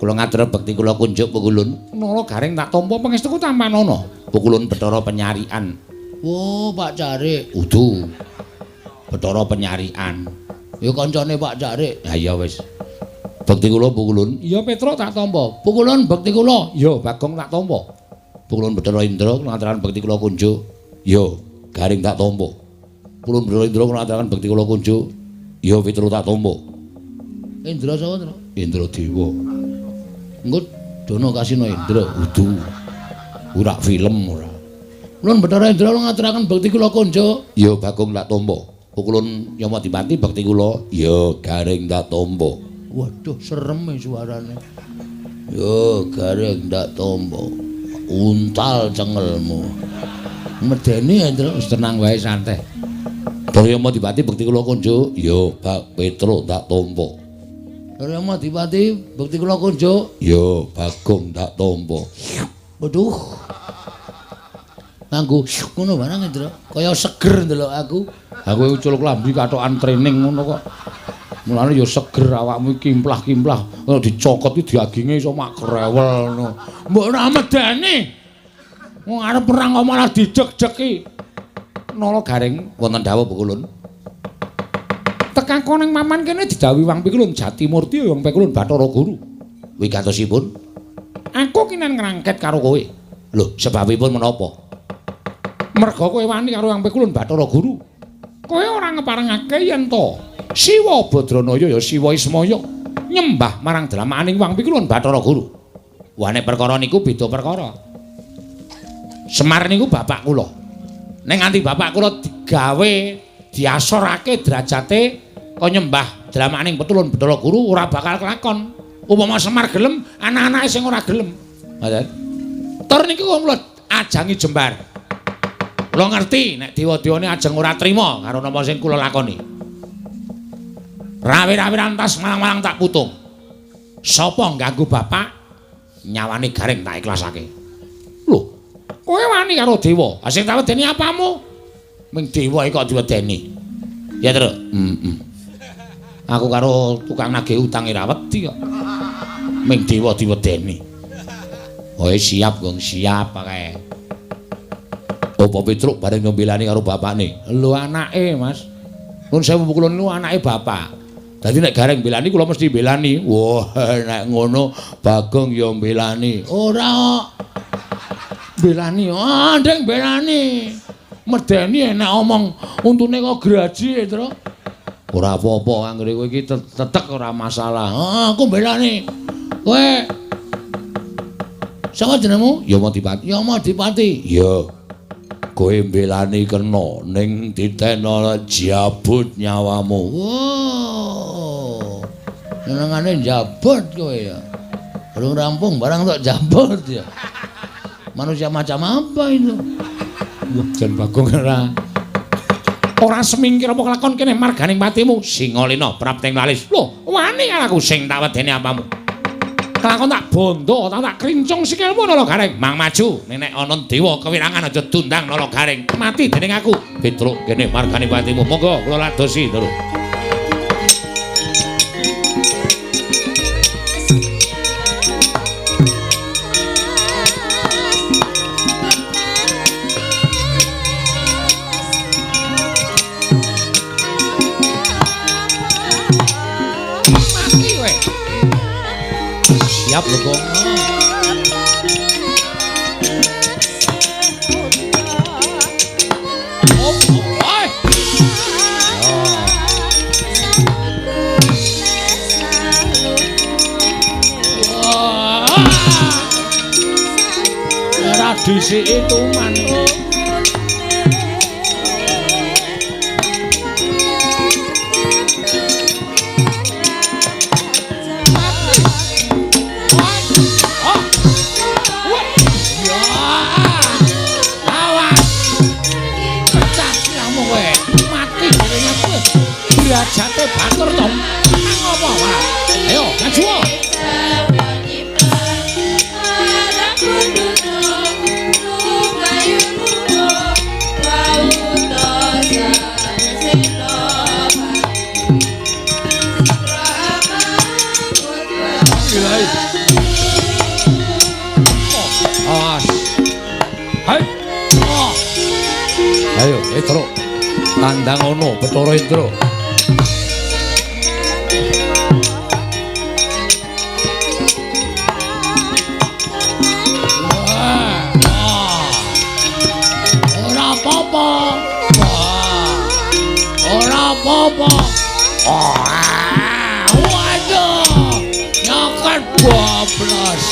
Kula ngatur bekti kula kunjuk Pukulun. Nala Gareng tak tampa pangestuku tampanana. Pukulun Bathara Penyarikan. Wo, Pak Carik. Udu. Bathara Penyarikan. Ya kancane Pak Carik. Ha iya wis. Bekti kula Pukulun. Iya Petruk tak tampa. Pukulun bekti kula. Iya Bagong tak tampa. Pukulun Bathara Indra kula ngaturaken bekti kula kunjuk. Iya Gareng tak tampa. Pukulun Bathara Indra kula ngaturaken bekti kula kunjuk. Iya Petruk tak tampa. Indra sapa, Tru? Indra Dewa. Engko dono kasino Indra. Udu. Ora film ora. Ulun Bathara Indra kula ngaturaken bekti kula kunjuk. Iya Bagong tak tampa. Pukulun Yamadipati bekti kula. Iya Gareng tak tampa. Waduh serem suarane. Yo Gareng tak tampa. Untal cengelmu. Medeni Indra. Wis tenang wae santai. Bathara Yamadipati bekti kula kunjuk. Iya Bak Petruk tak tampa. Bathara Yamadipati bekti kula kunjuk. Iya Bagong tak tampa. Waduh. Nganggo ngono barang Indra. Kaya seger ndelok aku. Aku ucul klambi katokan training ngono kok. Mulane ya seger awakmu kimplah-kimplah. Kalau dicokot iki daginge iso mak krewel ngono. Mbok ora medeni. Wong arep perang kok malah dideg-degi. Nala Gareng wonten dawuh Pukulun. Tekako ning paman kene didhawuhi Wang Pikulun Jatimurti Wang Pikulun Bathara Guru. Wigatosipun aku kinen ngrangket karo kowe. Lho, sebabipun menapa? Merga kowe wani karo Wang Pikulun Bathara Guru. Kowe ora ngeparengake yen to Siwa Badranaya ya Siwa Ismaya nyembah marang dramaaning Wang Pikulun Bathara Guru. Wah nek perkara niku beda perkara. Semar niku bapak kula. Nek nganti bapak kula digawe diasorake derajate kok nyembah dramaaning Petulun Bathara Guru ora bakal kelakon. Upama Semar gelem, anak-anake sing ora gelem. Ngoten. Tur niku kula ajangi jembar. Kula ngerti nek dewa-dewane ajeng ora trima karo napa sing kula lakoni. Rawe-rawe rantas malang-malang tak putung. Sapa ngganggu bapak nyawane Gareng tak ikhlasake. Lho, kowe wani karo dewa. Ha sing tak wedeni apamu? Ming dewa iki kok diwedeni. Ya, Truk. Heeh. Aku karo tukang nagih utang ora wedi kok. Ming dewa diwedeni. Oh, siap, Gong, siap kae. Apa Petruk bareng ngembelani karo bapakne? Lho anake, Mas. Nun sewu kula niku anake bapak. Dadi nek Gareng mbelani kula mesti mbelani. Wah, nek ngono Bagong ya mbelani. Ora kok. Mbelani, ah ndeng mbelani. Medeni enek omong untune kok graji, Tru. Ora apa-apa anggere kowe iki tetek ora masalah. Ah, aku mbelani. Kowe sapa jenengmu? Yamadipati. Yamadipati. Iya. Kowe mbelani kena ning ditena jabut nyawamu. Wow. Senengane jabut kowe ya. Belum rampung barang tok jabut ya. Manusia macam apa itu? Wah, jan Bagong ora semingkir apa kelakon kene marganing patimu. Singalena prapting lalis. Lho, wani aku sing tak wedeni apamu. Kelakon tak bondo, tak krincung sikilmu Nala Gareng. Mang maju, nek ana dewa kewirangan aja dundang Nala Gareng. Mati dening aku. Petruk kene margane patimu. Monggo kula ladosi, Truk. Mati kowe. Siap lho, Gong. Ora disiki tuman. Derajate batur to. Nang apa, Pak? Ayo, maju. Awas. Hai. Ayo, Indra. Tandang ono Bathara Indra. Ora apa-apa. Ora apa-apa. Waduh. Nyoket bablas.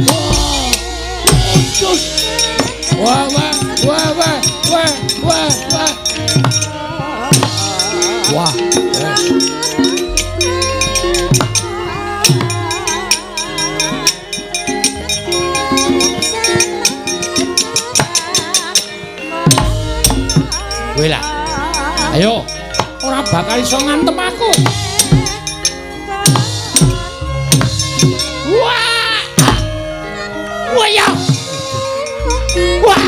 Wah. Wah, wah, wah, wah, wah, wah, wah. Wah, wes. Kowe lah. Ayo, ora bakal iso ngantem aku. Wah! Wah ya. Wah!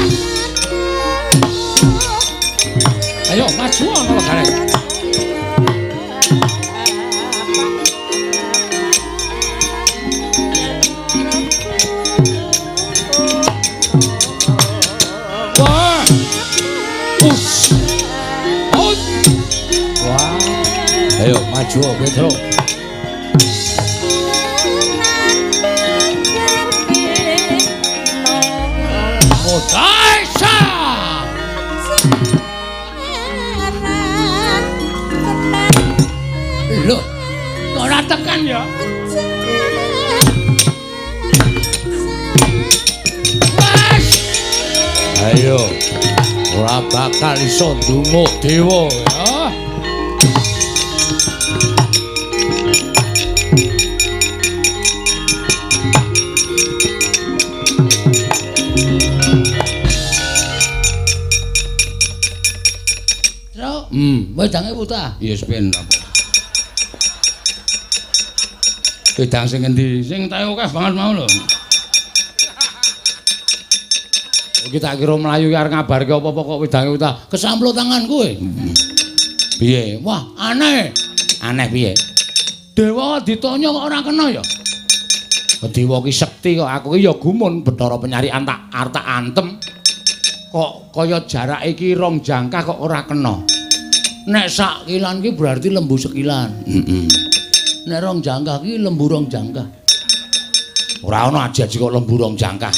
Ayo maju ana Gareng. Wah! Us. Ut. Wah. Ayo maju Petro. Daisa. Lho, kok ora tekan ya? Wes. Ayo. Ora bakal iso ndungo dewa ya. Wedange putah. Ya wis ben apa. Wedang sing endi? Sing tae akeh banget mau lho. Iki tak kira mlayu arep ngabarke apa-apa kok wedange utah. Kesamplo tangan kowe. Piye? Wah, aneh. Aneh piye? Dewa ditanya kok ora kena ya? Dewa ki sekti kok, aku ki ya gumun Bathara Penyarikan tak arep tak antem. Kok kaya jarak iki rong jangkah kok ora kena. Nek sak kilan ki berarti lembu sekilan. Heeh. Nek rong jangkah ki lembu rong jangkah. Ora ana aji-aji kok lembu rong jangkah.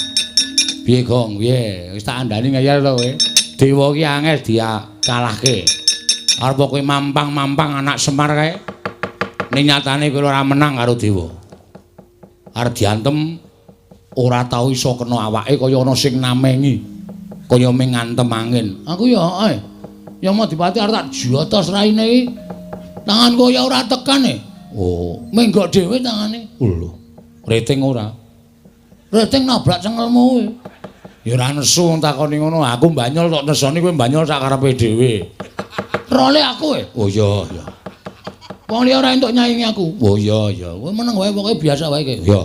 Piye, Gong? Piye? Wis tak andani ngeyel to kowe. Dewa ki angel dikalahke. Arep kowe mampang-mampang anak Semar kae. Ning nyatane kowe ora menang karo dewa. Arep diantem ora tau iso kena awake kaya ana sing namengi. Kaya ming ngantem angin. Aku ya ae. Ya Madipati arep tak jotos raine iki. Tanganku ya ora tekan e. Oh, menggok dhewe tangane. Lho. Rating ora? Rating nabrak cengelmu kowe. Ya ora nesu wong takoni ngono. Aku mbanyol tok nesoni kowe mbanyol sak karepe dhewe. Role aku e. Oh iya, iya. Wong liya ora entuk nyaingi aku. Oh iya, iya. Kowe meneng wae pokoke biasa wae kowe. Ya.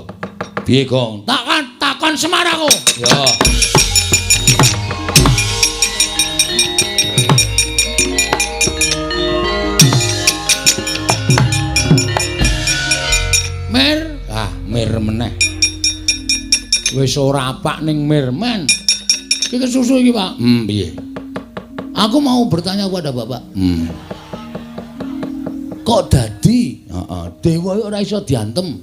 Piye, Gong? Takon takon Semar aku. Ya. Mir, ah mir meneh. Wis ora apak ning mir men. Iki kesusu iki, Pak. Piye? Aku mau bertanya kepada Bapak. Kok dadi? Heeh, dewa iki ora iso diantem.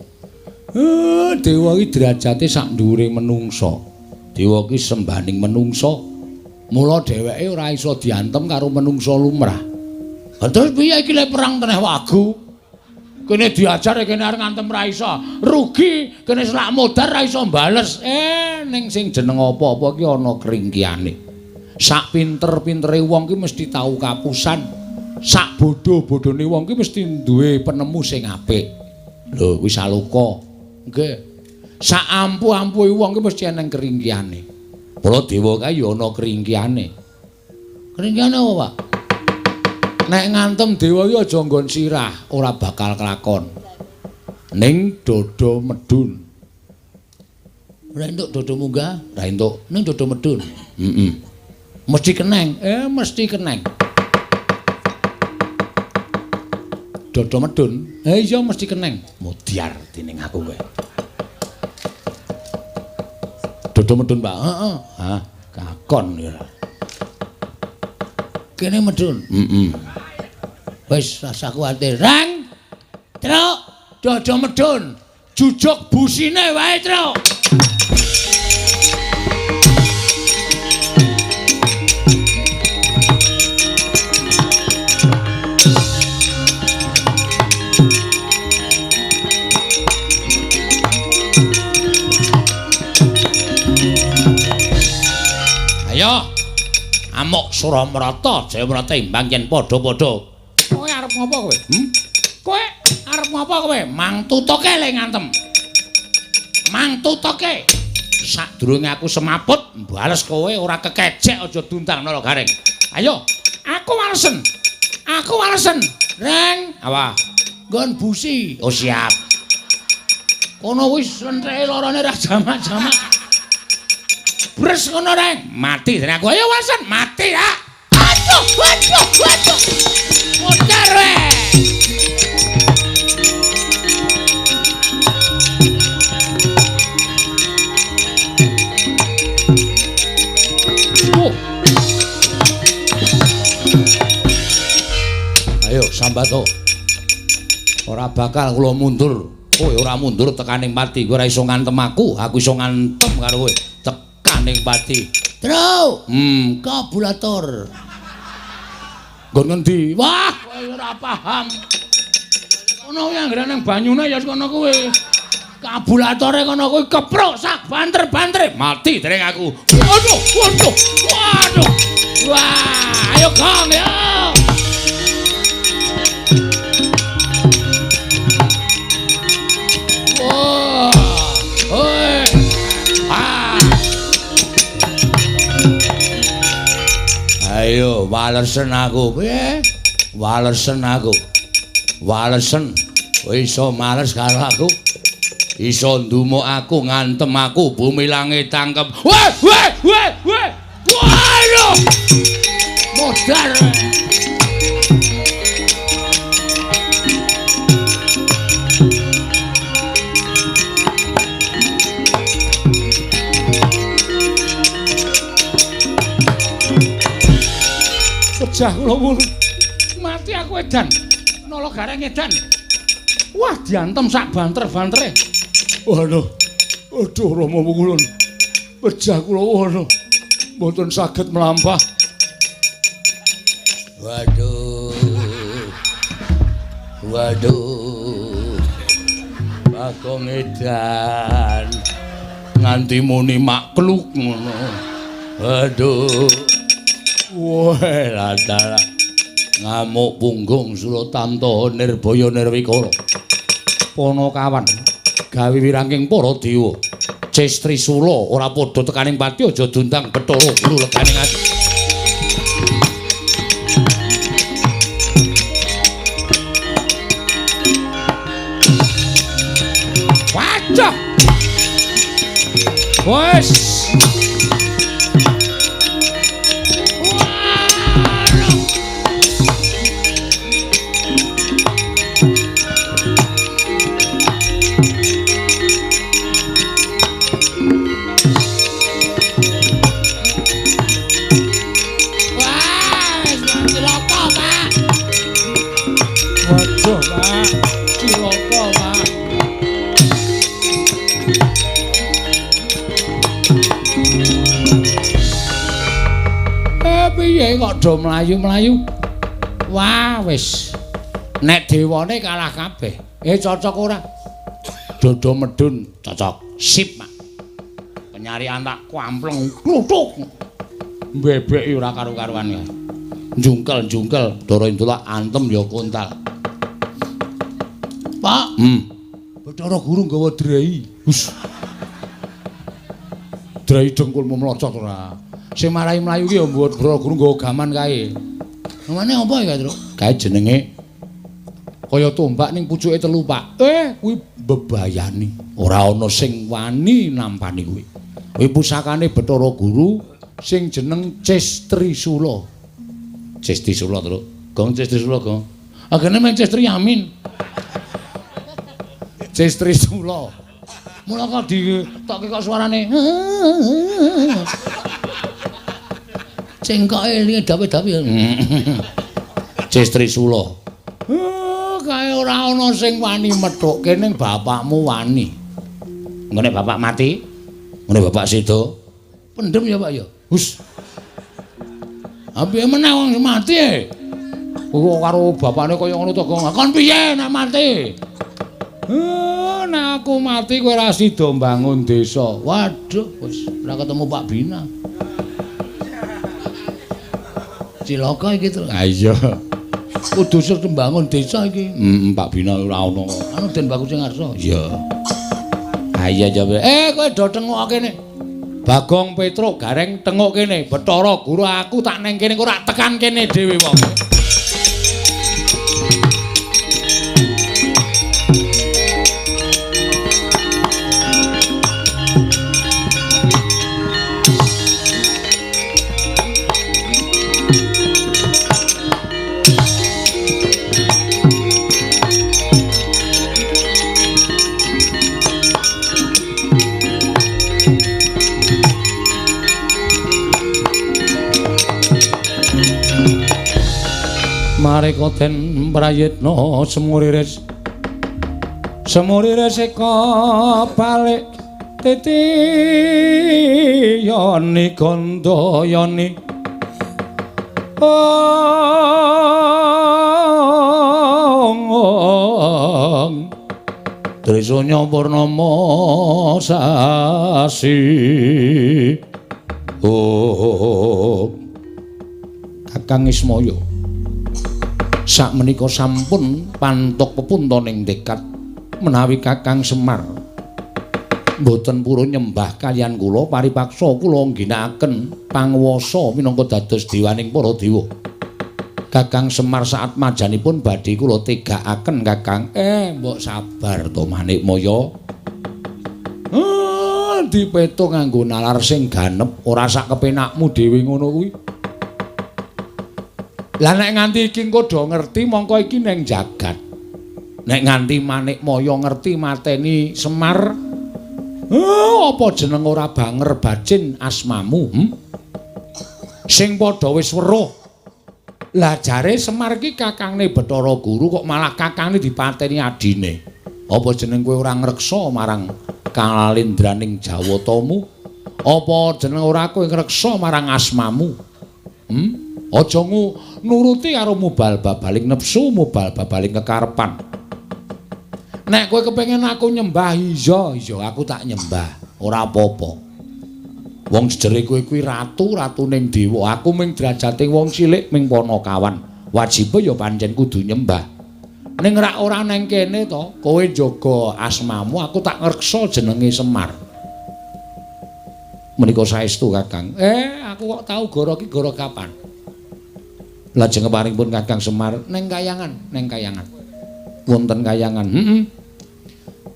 Dewa iki derajate sak dhuwure menungsa. Dewa iki sembaning menungsa. Mula dheweke ora iso diantem karo menungsa lumrah. Lah terus piye iki lek perang teneh wagu? Kene diajar kene arep ngantem ra iso. Rugi, kene selak modar ra iso bales. Ning sing jeneng apa-apa ki ana kringkiyane. Sak pinter-pintere wong ki mesti tau kapusan. Sak bodho-bodhone wong ki mesti duwe penemu sing apik. Lho, kuwi saloka. Nggih. Sak ampuh-ampuhe wong ki mesti eneng kringkiyane. Mula dewa kae ya ana kringkiyane. Kringkiyane apa, Pak? Nek ngantem dewa iki aja nggon sirah, ora bakal kelakon. Ning dodo medun. Ora entuk dodo munggah, ora entuk. Ning dodo medun. Heeh. Mesti keneng. Mesti keneng. Dodo medun. Ha iya mesti keneng. Mudyar dening aku kowe. Dodo medun, Pak. Heeh. Hah, kakon ya. Kene medun. Heeh. Wis rasa kuwatir. Rang. Truk, dodo medun. Jujuk busine wae, Truk. Ayo. Amuk Suramrata, Jayamrata imbang yen padha-padha. Kowe arep ngopo kowe? Kowe arep ngopo kowe? Mang tutuke le ngantem. Mang tutuke. Sadurunge aku semaput, mbales kowe ora kekecek aja dundang Nala Gareng. Ayo, aku walesen. Aku walesen. Reng, awa. Nggon busi. Oh siap. Kono wis lentreke lorone ra jamak-jamak. Bres ngono Reng, mati dene aku. Ayo walesen, mati ya. Aduh, aduh, aduh. Modar we. Oh. Ayo sambato. Ora bakal kula mundur. Kowe ora mundur tekaning pati. Kowe ora iso ngantem aku, aku iso ngantem karo kowe. Tekaning pati. Truk. Kabulator. Nggon ngendi? Wah, kowe ora paham. Kono kuwi anggere nang banyune ya kono kuwi. Kabulatore kono kuwi keprok sak banter-bantere. Mati dereng aku. Waduh, waduh. Waduh. Wah, ayo Kang ya. Wah. Hoi. Ah. Ayo walesen aku. Piye? Walesen aku. Walesen. Kowe iso males karo aku. Iso ndumuk aku, ngantem aku, bumi langit tangkep. Weh, weh, weh, weh. Waduh. Modar. Pejah kula wulu. Mati aku edan. Nala Gareng edan. Wah, diantem sak banter-bantere. Waduh. Aduh Rama Pukulun. Pejah kula waduh. Mboten saged mlampah. Waduh. Waduh. Bagong edan. Nganti muni makluk ngono. Waduh. Wah, latala. Ngamuk punggung Suratamta Nirbaya Nirwikara. Panakawan gawe wirangking para dewa. Ces Trisula ora padha tekaning pati aja dundang Bathara Guru leganing ati. Waduh. Wes. Piye kok do mlayu-mlayu? Wah, wis. Nek dewane kalah kabeh. Cocok ora? Dodo medun cocok. Sip, Mak. Penyarian tak kampleng kluthuk. Mbebeki ora karu-karuan ya. Jungkel-jungkel Dara Indra antem ya kontal. Pak. Bathara Guru nggawa drei. Hus. Drei dengkulmu mlocot ora. Sing marai mlayu ki ya mbok Bathara Guru nggawa gaman kae. Gamane apa ya, Truk? Kae jenenge kaya tombak ning pucuke telu, Pak. Kuwi bebayani. Ora ana sing wani nampani kuwi. Kuwi pusakane Bathara Guru sing jeneng Ces Trisula. Ces Trisula, Truk. Gong Ces Trisula, Gong. Agene Manchester Yamin. Cestri Sula. Mula kok ditokke kok suarane. Cengkoke elinge dawe-dawe. Cestri Sula. Kae ora ana sing wani methukke ning bapakmu wani. Ngene bapak mati, ngene bapak seda. Pendem ya, Pak ya. Hus. Piye meneh wong mati e? Kok karo bapakne kaya ngono to, Gong. Kon piye nek mati? Nek aku mati kowe ora sida mbangun desa. Waduh, wis ora ketemu Pak Bina. Cilaka iki to. Ha iya. Kudu sing mbangun desa iki. Pak Bina ora ono. Anu Den Bagus sing ngarsa. Iya. Ha iya jawe. Kowe do tengok kene. Bagong Petruk Gareng tengok kene. Bathara Guru aku tak neng kene kok ora tekan kene dhewe wong. Mareka den prayitna semuriris semuriris eka balik titi yoni gandayani ong Trisanya purnama sasi oh Kakang Ismaya sakmenika sampun pantuk pepunta ning dekat menawi Kakang Semar mboten purun nyembah kaliyan kula paripaksa kula ngginakaken panguwasa minangka dados dewaning para dewa. Kakang Semar saat majanipun badhe kula tegakaken Kakang. Mbok sabar to Manikmaya. Dipetung nganggo nalar sing ganep ora sak kepenakmu dhewe ngono kuwi. Lah nek nganti iki engko do ngerti mongko iki ning jagat. Nek nganti Manikmaya ngerti mateni Semar, apa jeneng ora banger bacin asmamu? Sing padha wis weruh. Lah jare Semar iki kakangne Bathara Guru kok malah kakangne dipateni adine. Apa jeneng kowe ora ngreksa marang kalendraning Jawatamu? Apa jeneng ora kowe ngreksa marang asmamu? Aja nuruti karo mubal babaling nepsu, mubal babaling kekarepan. Nek kowe kepengin aku nyembah, iya, iya aku tak nyembah, ora apa-apa. Wong jejere kowe kuwi ratu, ratuning dewa, aku ming derajate wong cilik ming panakawan. Wajibe ya pancen kudu nyembah. Ning rak ora neng kene to, kowe njaga asmamu, aku tak ngreksa jenenge Semar. Menika saestu Kakang. Aku kok tau goro iki goro kapan? Lajeng keparingipun Kakang Semar neng kayangan, neng kayangan. Wonten kayangan.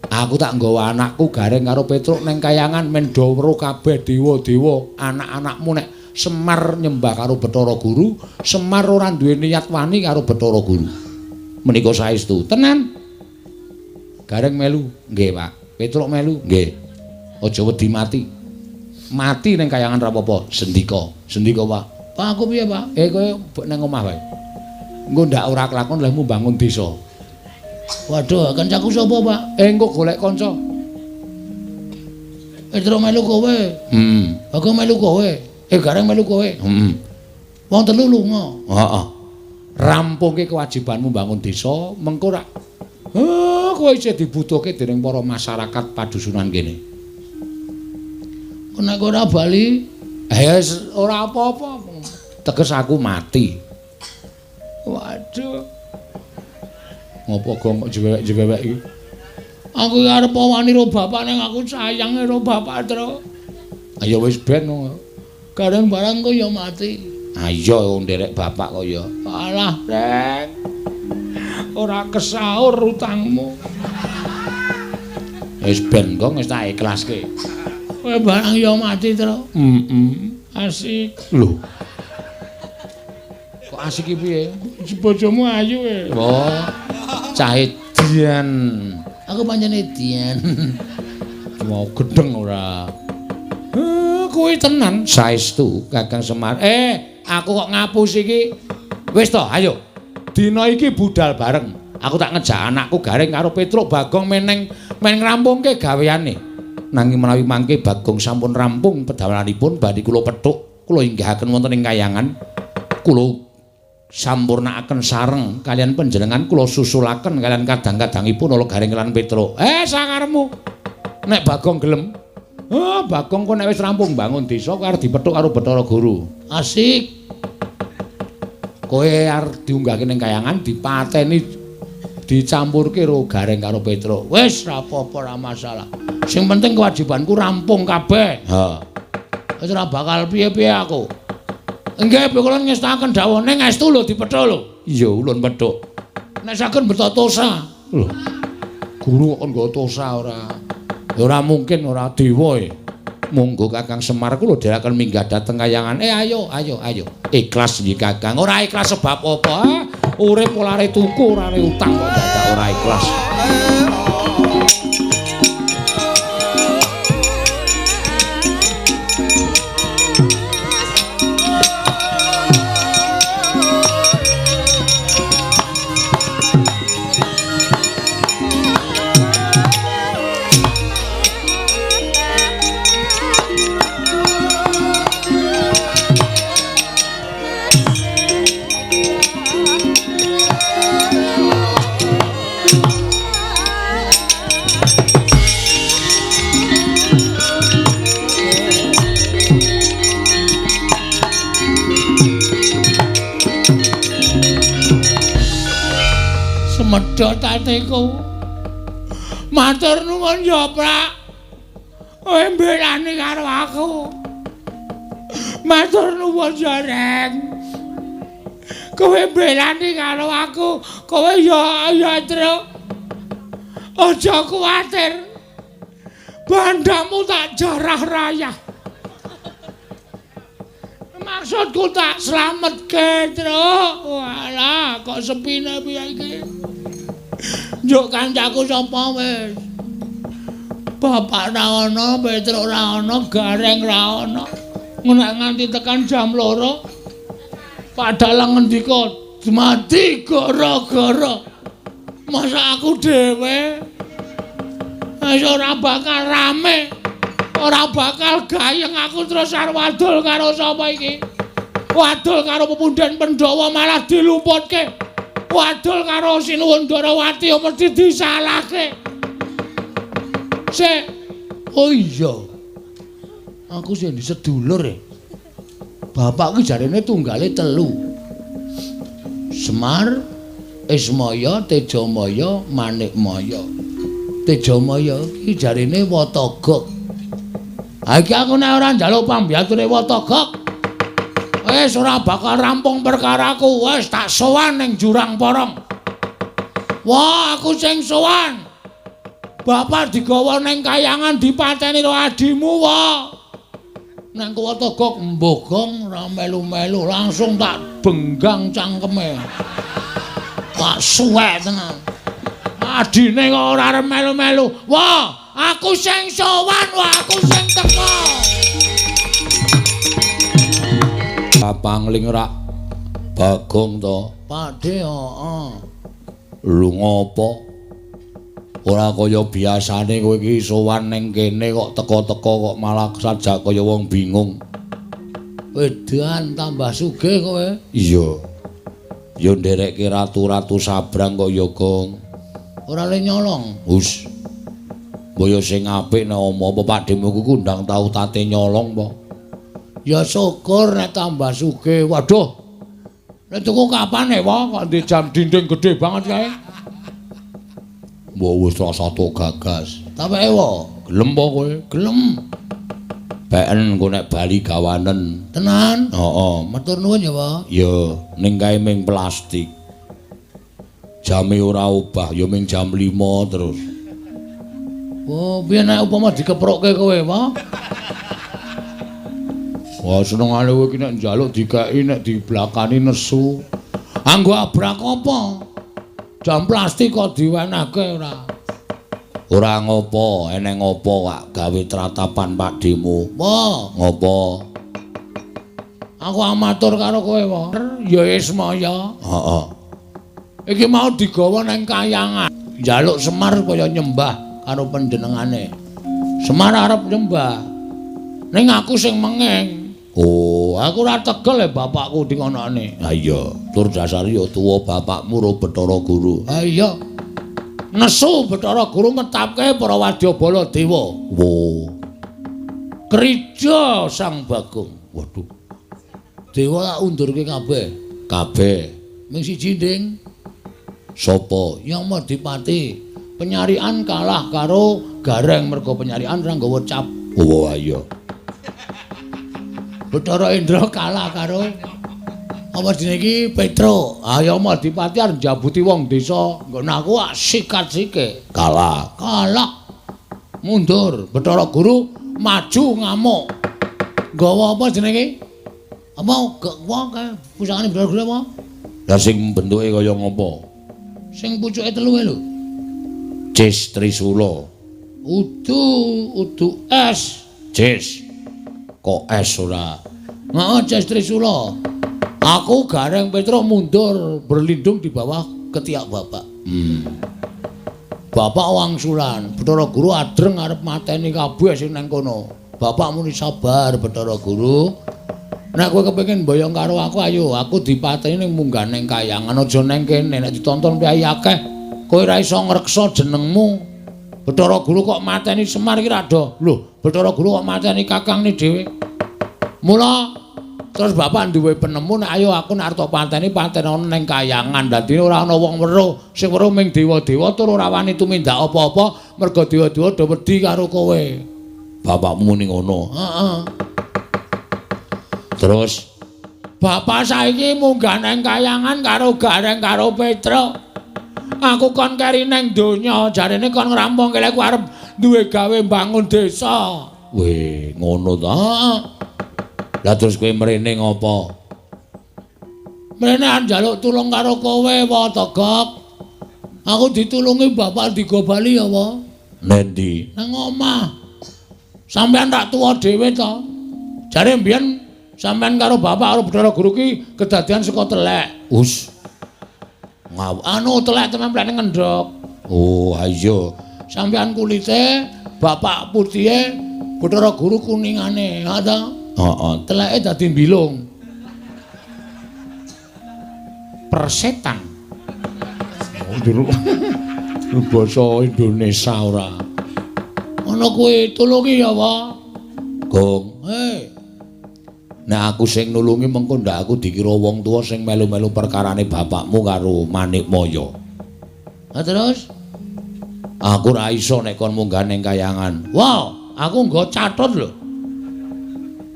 Aku tak nggawa anakku Gareng karo Petruk neng kayangan men do weruh kabeh dewa-dewa anak-anakmu nek Semar nyembah karo Bathara Guru, Semar ora duwe niat wani karo Bathara Guru. Menika saestu. Tenan. Gareng melu, nggih, Pak. Petruk melu, nggih. Aja wedi mati. Mati neng kayangan ra apa-apa, sendika. Sendika, Pak. Pak aku piye, Pak? Kowe nang omah wae. Engko ndak ora kelakon lehmu bangun desa. Waduh, kancaku sapa, Pak? Engko golek kanca. Petruk melu kowe. Aku melu kowe. Gareng melu kowe. Wong telu lunga. Heeh. Rampungke kewajibanmu bangun desa, mengko rak kowe isih dibutuhke dening para masyarakat padusunan kene. Nek ora bali, ora apa-apa. Teges aku mati. Waduh. Ngopo gong kok jewek-jewek iki? Aku arep wani ro bapak ning aku sayang ro bapak, Tru. Ayo wis ben. Gareng barang kok ya mati. Ayo nderek bapak kok ya. Alah, Reng. Ora kesaur utangmu. Wis ben kok wis tak ikhlaske. Kowe barang ya mati, Tru. Asik. Lho. Kok Asik iki piye? Bojomu ayu e. Wah, cah edian. Aku pancen edian. Mau gedeng ora? Kuwi tenan saestu Kakang Semar. Aku kok ngapus iki. Wis to, ayo. Dina iki budal bareng. Aku tak ngejak anakku Gareng karo Petruk Bagong meneng men ngrampungke gaweane. Nanging menawi mangke Bagong sampun rampung pedamelanipun badhe kula pethuk, kula inggahaken wonten ing kayangan. Kula sampurnakaken sareng kaliyan panjenengan, kula susulaken kaliyan kadang-kadangipun ala Gareng lan Petruk. Sakarepmu. Nek Bagong gelem. Bagong kok nek wis rampung bangun desa kowe arep dipethuk karo Bathara Guru. Asik. Kowe arep diunggahke ning kayangan dipateni dicampurke karo Gareng karo Petruk. Wis ra apa-apa, ra masalah. Sing penting kewajibanku rampung kabeh. Ha. Wis ora bakal piye-piye aku. Nggih, kula ngestakaken dawuh ning estu lho dipethuk lho. Iya, ulun pethuk. Nek saged beto tosa. Lho. Guru kok nggo tosa ora? Ya ora mungkin ora dewa e. Monggo Kakang Semar kula dherekaken minggah dhateng kayangan. Ayo, ayo, ayo. Ikhlas nggih Kakang. Ora ikhlas sebab apa? Urip ora are tuku, ora are utang kok dadak ora ikhlas. Medhot atiku. Matur nuwun ya, Prak. Kowe mbelani karo aku. Matur nuwun ya, Reng. Kowe mbelani karo aku. Kowe ya ya, Truk. Aja kuwatir. Bandamu tak jarah rayah. Maksudku tak slametke, Truk. Walah, kok sepine piye iki? Njuk kancaku sapa wis? Bapak ra ono, Petruk ra ono, Gareng ra ono. Nek nganti tekan jam 2, Pak Dalang ngendika, "Mati gara-gara masa aku dhewe wis ora bakal rame, ora bakal gayeng aku terus arep wadul karo sapa iki? Wadul karo pepundhen Pandhawa malah dilumputke. Wadul karo Sinuwun Darawati mesti disalahke." Sik. Oh iya. Aku sing sedulur e. Bapak ki jarene tunggale 3. Semar, Ismaya, Tejamaya, Manikmaya. Tejamaya ki jarene Watagok. Ha iki aku nek ora njaluk pambiyature Watagok, wis ora bakal rampung perkaraku. Wis tak sowan ning Jurang Porong. Wah, aku sing sowan. Bapak digawa ning kayangan dipateni karo adimu, wah. Nang Watagok mbogong ora melu-melu, langsung tak benggang cangkeme. Tak suwek tenan. Adine kok ora arep melu-melu. Wah, aku sing sowan, wah aku sing teko. Pangling rak Bagong to. Pakde, heeh. Lho ngopo? Ora kaya biasane kowe iki sowan ning kene kok teka-teka kok malah sajak kaya wong bingung. Wedan tambah sugih kowe. Iya. Ya nderekke ratu-ratu sabrang kok ya, Gong. Ora le nyolong. Hus. Mbok sing apik nek omah apa pakdemu ku kundang tau tate nyolong apa? Ya syukur nek tambah sugih. Waduh. Nek tuku kapan e, wong kok ndek jam dinding gede banget kae. Mbok wis rasa tok gagas. Tapeke wo. Gelem apa kowe? Gelem. Beken engko nek bali gawanen. Tenan? Heeh. Matur nuwun ya, Pak. Ya, ning kae ming plastik. Jame ora obah, ya ming jam 5 terus. Oh, piye nek upama dikeprokke kowe, Pak? Wah, senengane kowe iki nek njaluk dikeki, nek diblakani nesu. Anggo abrak apa? Jam plastik kok diwenehke ora? Ora ngopo, eneng ngopo kak gawe tratapan Pakdhemu. Apa? Ngopo? Aku amatur karo kowe, wae. Ya Ismaya. Heeh. Iki mau digawa nang kayangan. Njaluk Semar kaya nyembah karo panjenengane. Semar arep nyembah. Ning aku sing mengeng. Oh, aku ora tegel e bapakku dingonokne. Ha iya, tur dasare ya tuwa bapakmu ro Bathara Guru. Ha iya. Nesu Bathara Guru ngetapke para wadyabala dewa. Wo. Krija Sang Bagong. Waduh. Dewa tak undurke kabeh. Kabeh. Ming siji, Ding. Sapa? Yama Dipati. Penyarian kalah karo Gareng mergo penyarian ora nggawa cap. Oh iya. Bathara Indra kalah karo apa jenenge iki Petro. Ah Yama Dipati arep njabuti wong desa. Nggon aku sikat sike. Kalah. Kalah. Mundur. Bathara Guru maju ngamuk. Nggawa apa jenenge iki? Apa wong kae pusakane Bathara Guru apa? Lah sing bentuke kaya ngopo? Sing pucuke telu lho. Cis Trisula. Udu udu es. Cis. Kok es ora? Heeh, Cis Trisula. Aku Gareng Petro mundur berlindung di bawah ketiak bapak. Bapak wangsulan, Bathara Guru adreng arep mateni kabeh sing nang kono. Bapak muni sabar Bathara Guru. Nek kowe kepengin mboyong karo aku ayo, aku dipateni ning munggah ning kayangan aja nang kene, nek ditonton priyayi akeh kowe ora iso ngreksa jenengmu. Bathara Guru kok mateni Semar iki ra do. Lho, Bathara Guru kok mateni kakangne dhewe. Mula terus bapak duwe penemu nek ayo aku nek arep pateni patenono ning kayangan. Dadine ora ana wong weruh, sing weruh ming dewa-dewa tur ora wani tumindak apa-apa mergo dewa-dewa do wedi karo kowe. Bapakmu muni ngono. Heeh. Terus bapak saiki munggah nang kayangan karo Gareng karo Petro. Aku kon keri nang donya, jarene kon ngrampungke aku arep duwe gawe mbangun desa. Weh, ngono ta? Lah terus kowe mrene ngopo? Mrene arep njaluk tulung karo kowe, wa Togok. Aku ditulungi bapak digo bali ya, wa. Nendi? Nang omah. Sampeyan tak tuwa dhewe to. Jare mbiyen sampeyan karo bapak karo Bathara Guru ki kedadian saka telek. Us. Anu telek templene ngendhok. Oh, iya. Sampeyan kulite, bapak putihe, Bathara Guru kuningane, ha ta? Heeh. Teleke dadi mbilung. Persetan. Oh, jero. Basa Indonesia ora. Ana kowe tulungi ya, Pak. Gong. Hei. Nek aku sing nulungi mengko ndak aku dikira wong tuwa sing melu-melu perkarane bapakmu karo Manikmaya. Lah terus? Aku ora iso nek kon munggah ning kayangan. Wah, aku nggo catut lho.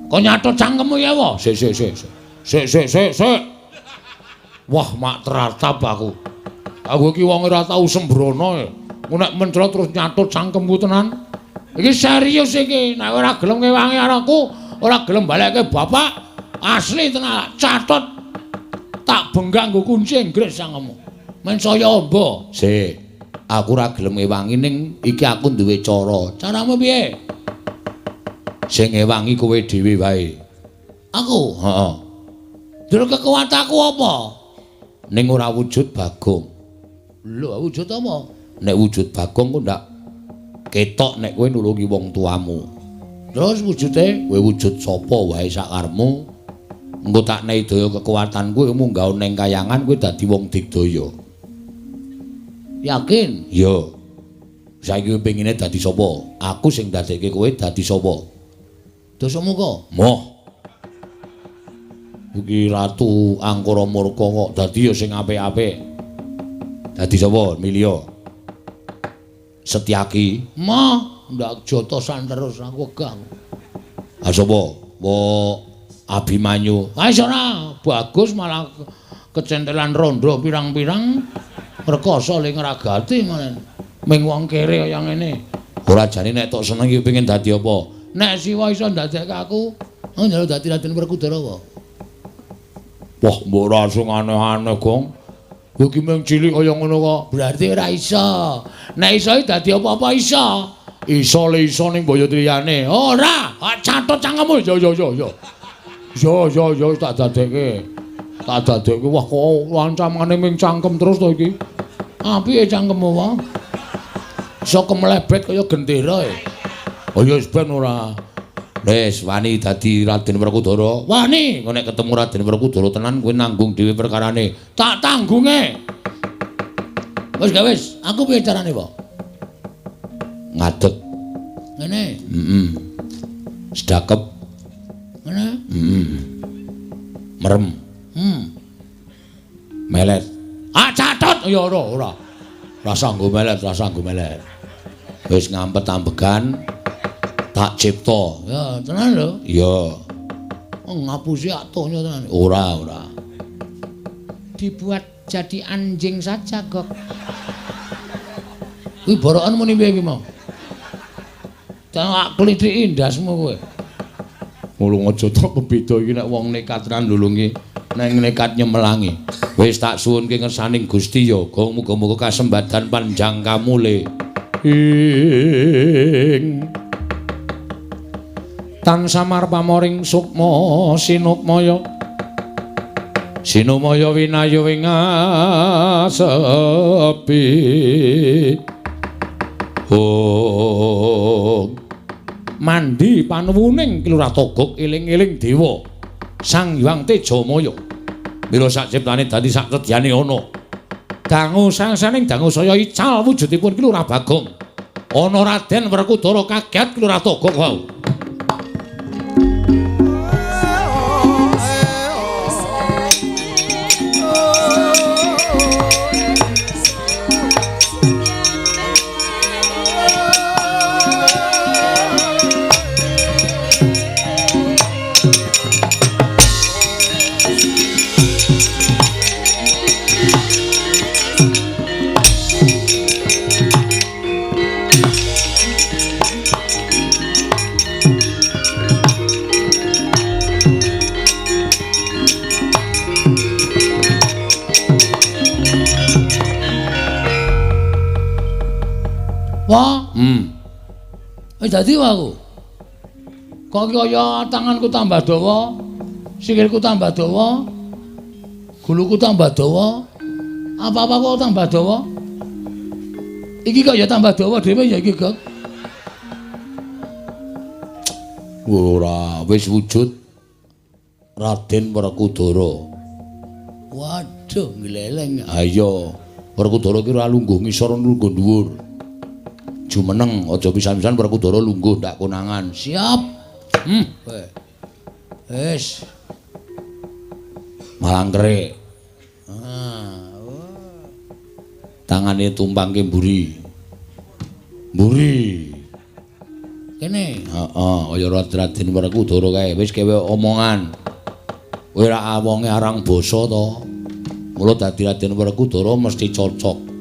Kok nyatut cangkemmu ya, wa? Sik sik sik. Sik sik sik sik. Wah, mak teratap aku. Aku iki wong ora tau sembrono ya. Ku nek mencrot terus nyatut cangkemku tenan. Iki serius iki, nek ora gelem ngewangi karo aku, ora gelem balekke bapak, asli tenan catut tak benggak nggo kunci Inggris cangkemmu. Men saya amba. Sik. Aku ora gelem ngewangi ning iki aku duwe cara. Caramu piye? Sing ngewangi kowe dhewe wae. Aku? Heeh. Terus kekuatanku apa? Ning ora wujud Bagong. Lho, wujud apa? Nek wujud Bagong ku ndak ketok nek kowe nulungi wong tuamu. Terus wujude kowe wujud sapa wae sakarmu. Engko tak nehi daya kekuatanku kowe munggah ning kayangan kowe dadi wong digdaya. Yakin? Iya. Saiki kowe pengine dadi sapa? Aku sing dadekke kowe dadi sapa? Dasamuka. Moh. Iki Ratu Angkara Murka kok dadi ya sing apik-apik. Dadi sapa? Milya. Setyaki. Moh, ndak jotosan terus aku wegah. Ha sapa? Wo Abimanyu. Ha wis ora, bagus malah kecentelan rondo pirang-pirang rekoso le ngragati malah. Ming wong kere kaya ngene. Ora jane nek tok seneng iki pengin dadi apa? Nek Siwa iso ndadekke aku Oh, njaluk dadi Raden Werkudara wae. Wah, mbok ora sing aneh-aneh, Gong. Kowe iki mung cilik kaya ngono kok. Berarti ora iso. Nek iso dadi apa-apa iso. Iso le iso ning boyo liyane. Ora, catet cangkemmu. Yo yo yo yo. Yo yo yo tak dadekke. Tak dadekke. Wah, kok ancamane ming cangkem terus to iki. Apike cangkemmu wae. Iso kemlebet kaya gendera e. Oh ya wis ben ora. Wis wani dadi Raden Werkudara. Wani. Engko nek ketemu Raden Werkudara tenan kowe nanggung dhewe perkarane. Tak tanggunge. Wis gak wis, aku piye carane, Pak? Ngadeg. Ngene. Heeh. Sedakep. Ngene. Heeh. Merem. Melet. Ah catet ya ora ora. Rasa nggo melet, rasa nggo melet. Wis ngampet ambegan. Tak cipta. Ya, tenan lho. Iya. Oh, ngapusi atuhnya tenan. Ora, ora. Dibuat jadi anjing saja, Gok. Kuwi borokan muni piye iki mau? Tak klithiki ndasmu kowe. Mulung aja tok bebeda iki nek wong nekat tenan nulungi, nek nekat nyemelangi. Wis tak suwunke ngersaning Gusti ya, Gong, muga-muga kasembadan panjang kamule. Ing tan samar pamoring sukma sinukmaya sinumaya winayu ing asepi. Oh, mandi panuwuning Ki Lurah Togog eling-eling dewa Sang Hyang Tejamaya. Mila sak ciptane dadi sak sedyane ana. Dangu sangsaning dangu saya ical wujudipun Ki Lurah Bagong. Ana Raden Werkudara kaget Ki Lurah Togog wau. Wah. Wis dadi wae aku. Kok kaya tanganku tambah dawa, sikilku tambah dawa, guluku tambah dawa, apa-apa kok tambah dawa. Iki kok ya tambah dawa dhewe ya iki, Gok. Ora, wis wujud Raden Werkudara. Waduh, ngleleng. Ayo, Werkudara ki ora lungguh ngisor lungguh dhuwur. Jumeneng aja pisan-pisan Werkudara lungguh ndak konangan. Siap. Wis. Malangkerik. Ah, oh. Tangane tumpangke mburi. Mburi. Kene. Heeh, kaya Raden Werkudara kae. Wis kewe omongan. Kowe ra wonge arang basa to. Mula dadi Raden Werkudara mesti cocok.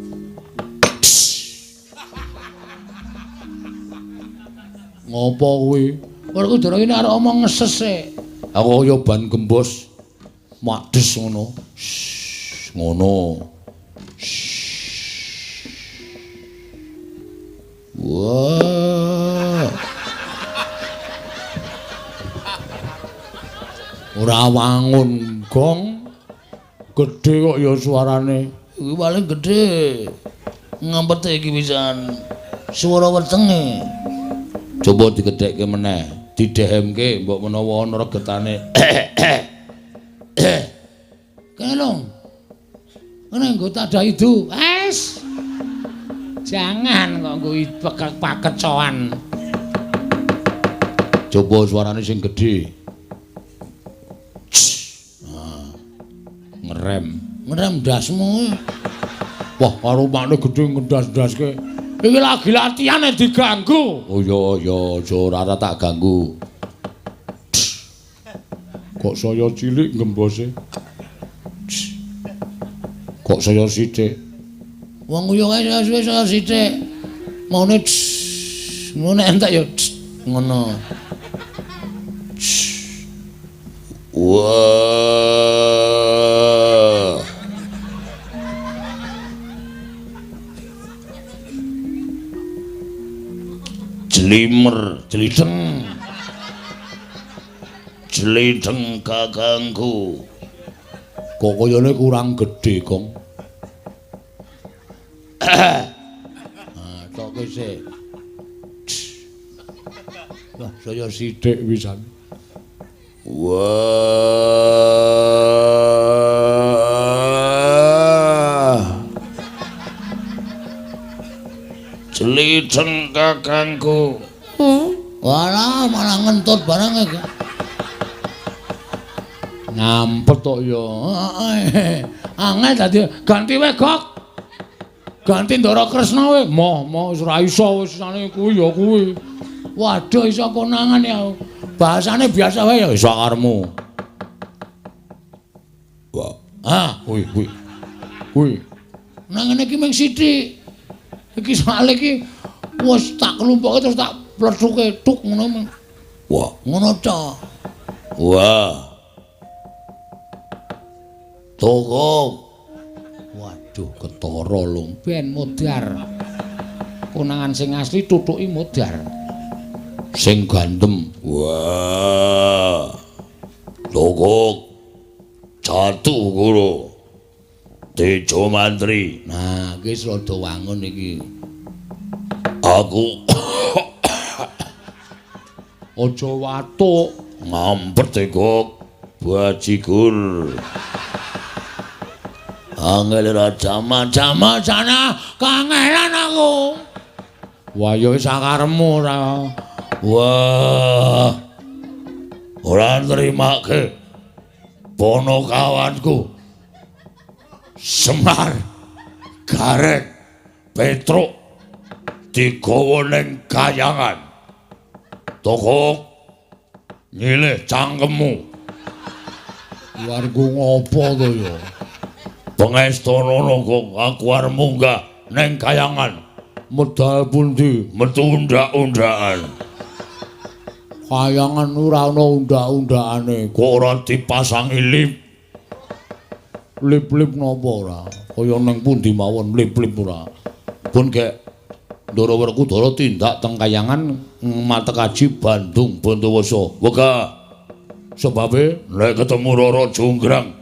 Ngopo kuwi? Werkudara iki arep omong ngeses e. Aku kaya ban gembos. Mades ngono. Ngono. Wah. Ora wangun gong. Gedhe kok ya suarane. Iki paling gedhe. Ngampete iki pisan. Swara wetenge. Coba digedhekke meneh, didehemke mbok menawa ana regetane. Kene lho. Ngene nggo tadah idu. Wes. Jangan kok nggo pakecoan. Coba suarane sing gedhe. Nah, ngerem. Ngerem ndasmu. Wah, karo makne gedhe ngendas-ndaske. Iki lagi latihan diganggu. Oh iya iya, aja ora tak ganggu. Kok saya cilik ngembose. Kok saya sithik. Wong yo kae suwe saya sithik. Maune ngono entek ya ngono. Wah. Jlimer, jlideng. Jlideng kakangku. Kok kayane kurang gedhe, Gong. Ah, toke sik. Wah, saya sithik pisan. Wah. Jlideng kakangku. Walah, malah ngentut barang iki. Ngampet tok ya. Angel dadi ganti wae, Gok. Ganti Ndara Kresna wae. Moh, moh wis ora iso wis sane kuwi ya kuwi. Waduh iso konangan ya. Bahasane biasa wae ya iso karepmu. Wah, ah, kuwi kuwi. Kuwi. Nang ngene iki mung sithik. Iki soalé iki wis tak klumpuke terus tak plethuke tuk ngono. Wah, ngono ta. Wah. Toko. Waduh, ketara lho. Ben modar. Konangan sing asli tutuki modar. Sing gandem. Wah. Toko. Jatuh guru. Tejo Mantri. Nah, iki wis rada wangun iki. Aku aja watuk, ngampet kok bajigur. Angel ra jama-jama sana kangelan aku. Wah, ya wis sakarepmu ora. Wah. Ora nrimake ponokawanku. Semar, Gareng, Petruk digawa ning kayangan. Tokok nyilih cangkemmu. Warga ngopo to ya? Pengestana kok aku arep munggah ning kayangan. Medal pundi? Metu undak-undakan. Kayangan ora ana undak-undakane. Kok ora dipasangi lip? Lip-lip napa ora? Kaya ning pundi mawon lip-lip ora. Pun gek Ndara Werkudara tindak teng kayangan matekaji Bandung Bondowoso. Wegah. Sebabe nek ketemu Rara Jonggrang,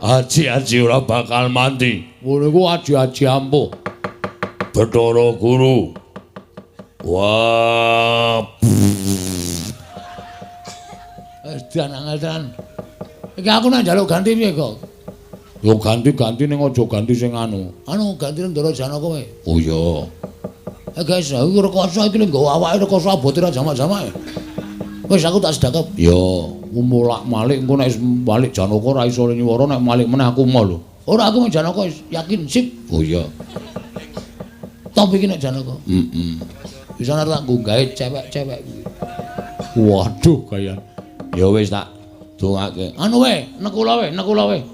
aji-aji ora bakal mati. Ngono iku aji-aji ampuh. Bathara Guru. Wah. Wis dan angel. Iki aku nek njaluk ganti piye kok? Yo ganti-ganti ning aja ganti sing anu. Anu ganti Ndara Janaka wae. Oh iya. Guys, aku rekoso iki lho nggawa awake rekoso abote ra jamak-jamak. Wis aku tak sedakep. Ya, mulak-malik engko nek balik Janaka ora iso nyuwara nek malik meneh aku mau lho. Ora aku mung Janaka yakin sip. Oh iya. Top iki nek Janaka. Heeh. Bisa nek tak nggae cewek-cewek kuwi. Waduh kaya. Ya wis tak dongake. Anu wae, nekula wae, nekula wae.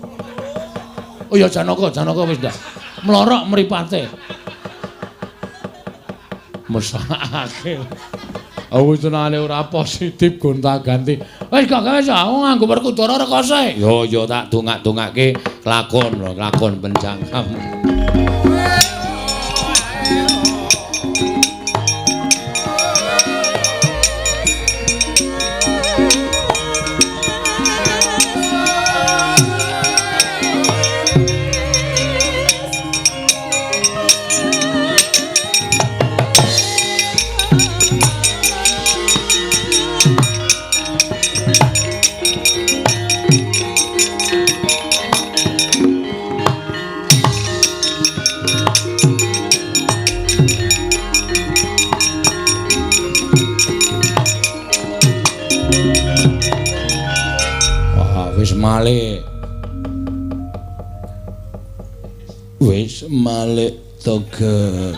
Oh ya Janaka, Janaka wis ndak. Mlorok mripate. Mesakake. Aku tenane ora positif gonta-ganti. Wis gak wis aku nganggo Werkudara rekoso. Yo yo tak dongak-dongake lakon lho, lakon pencangkam. Malik. Wis malik toge.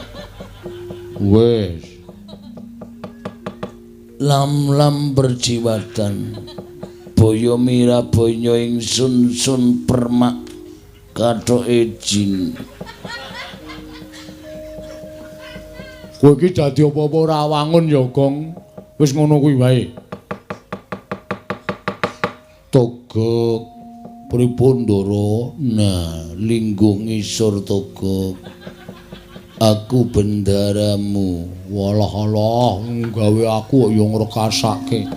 Wis. Lam-lam berjiwatan. Boyo mira boyo ingsun sun permak kathoke jin. Kowe iki dadi apa-apa ora wangun ya, Gong. Wis ngono kuwi wae. Togok pripun Ndara? Nah, lingguh ngisor Togok. Aku bendaramu. Walah alah, gawe aku kok ya ngrekasake.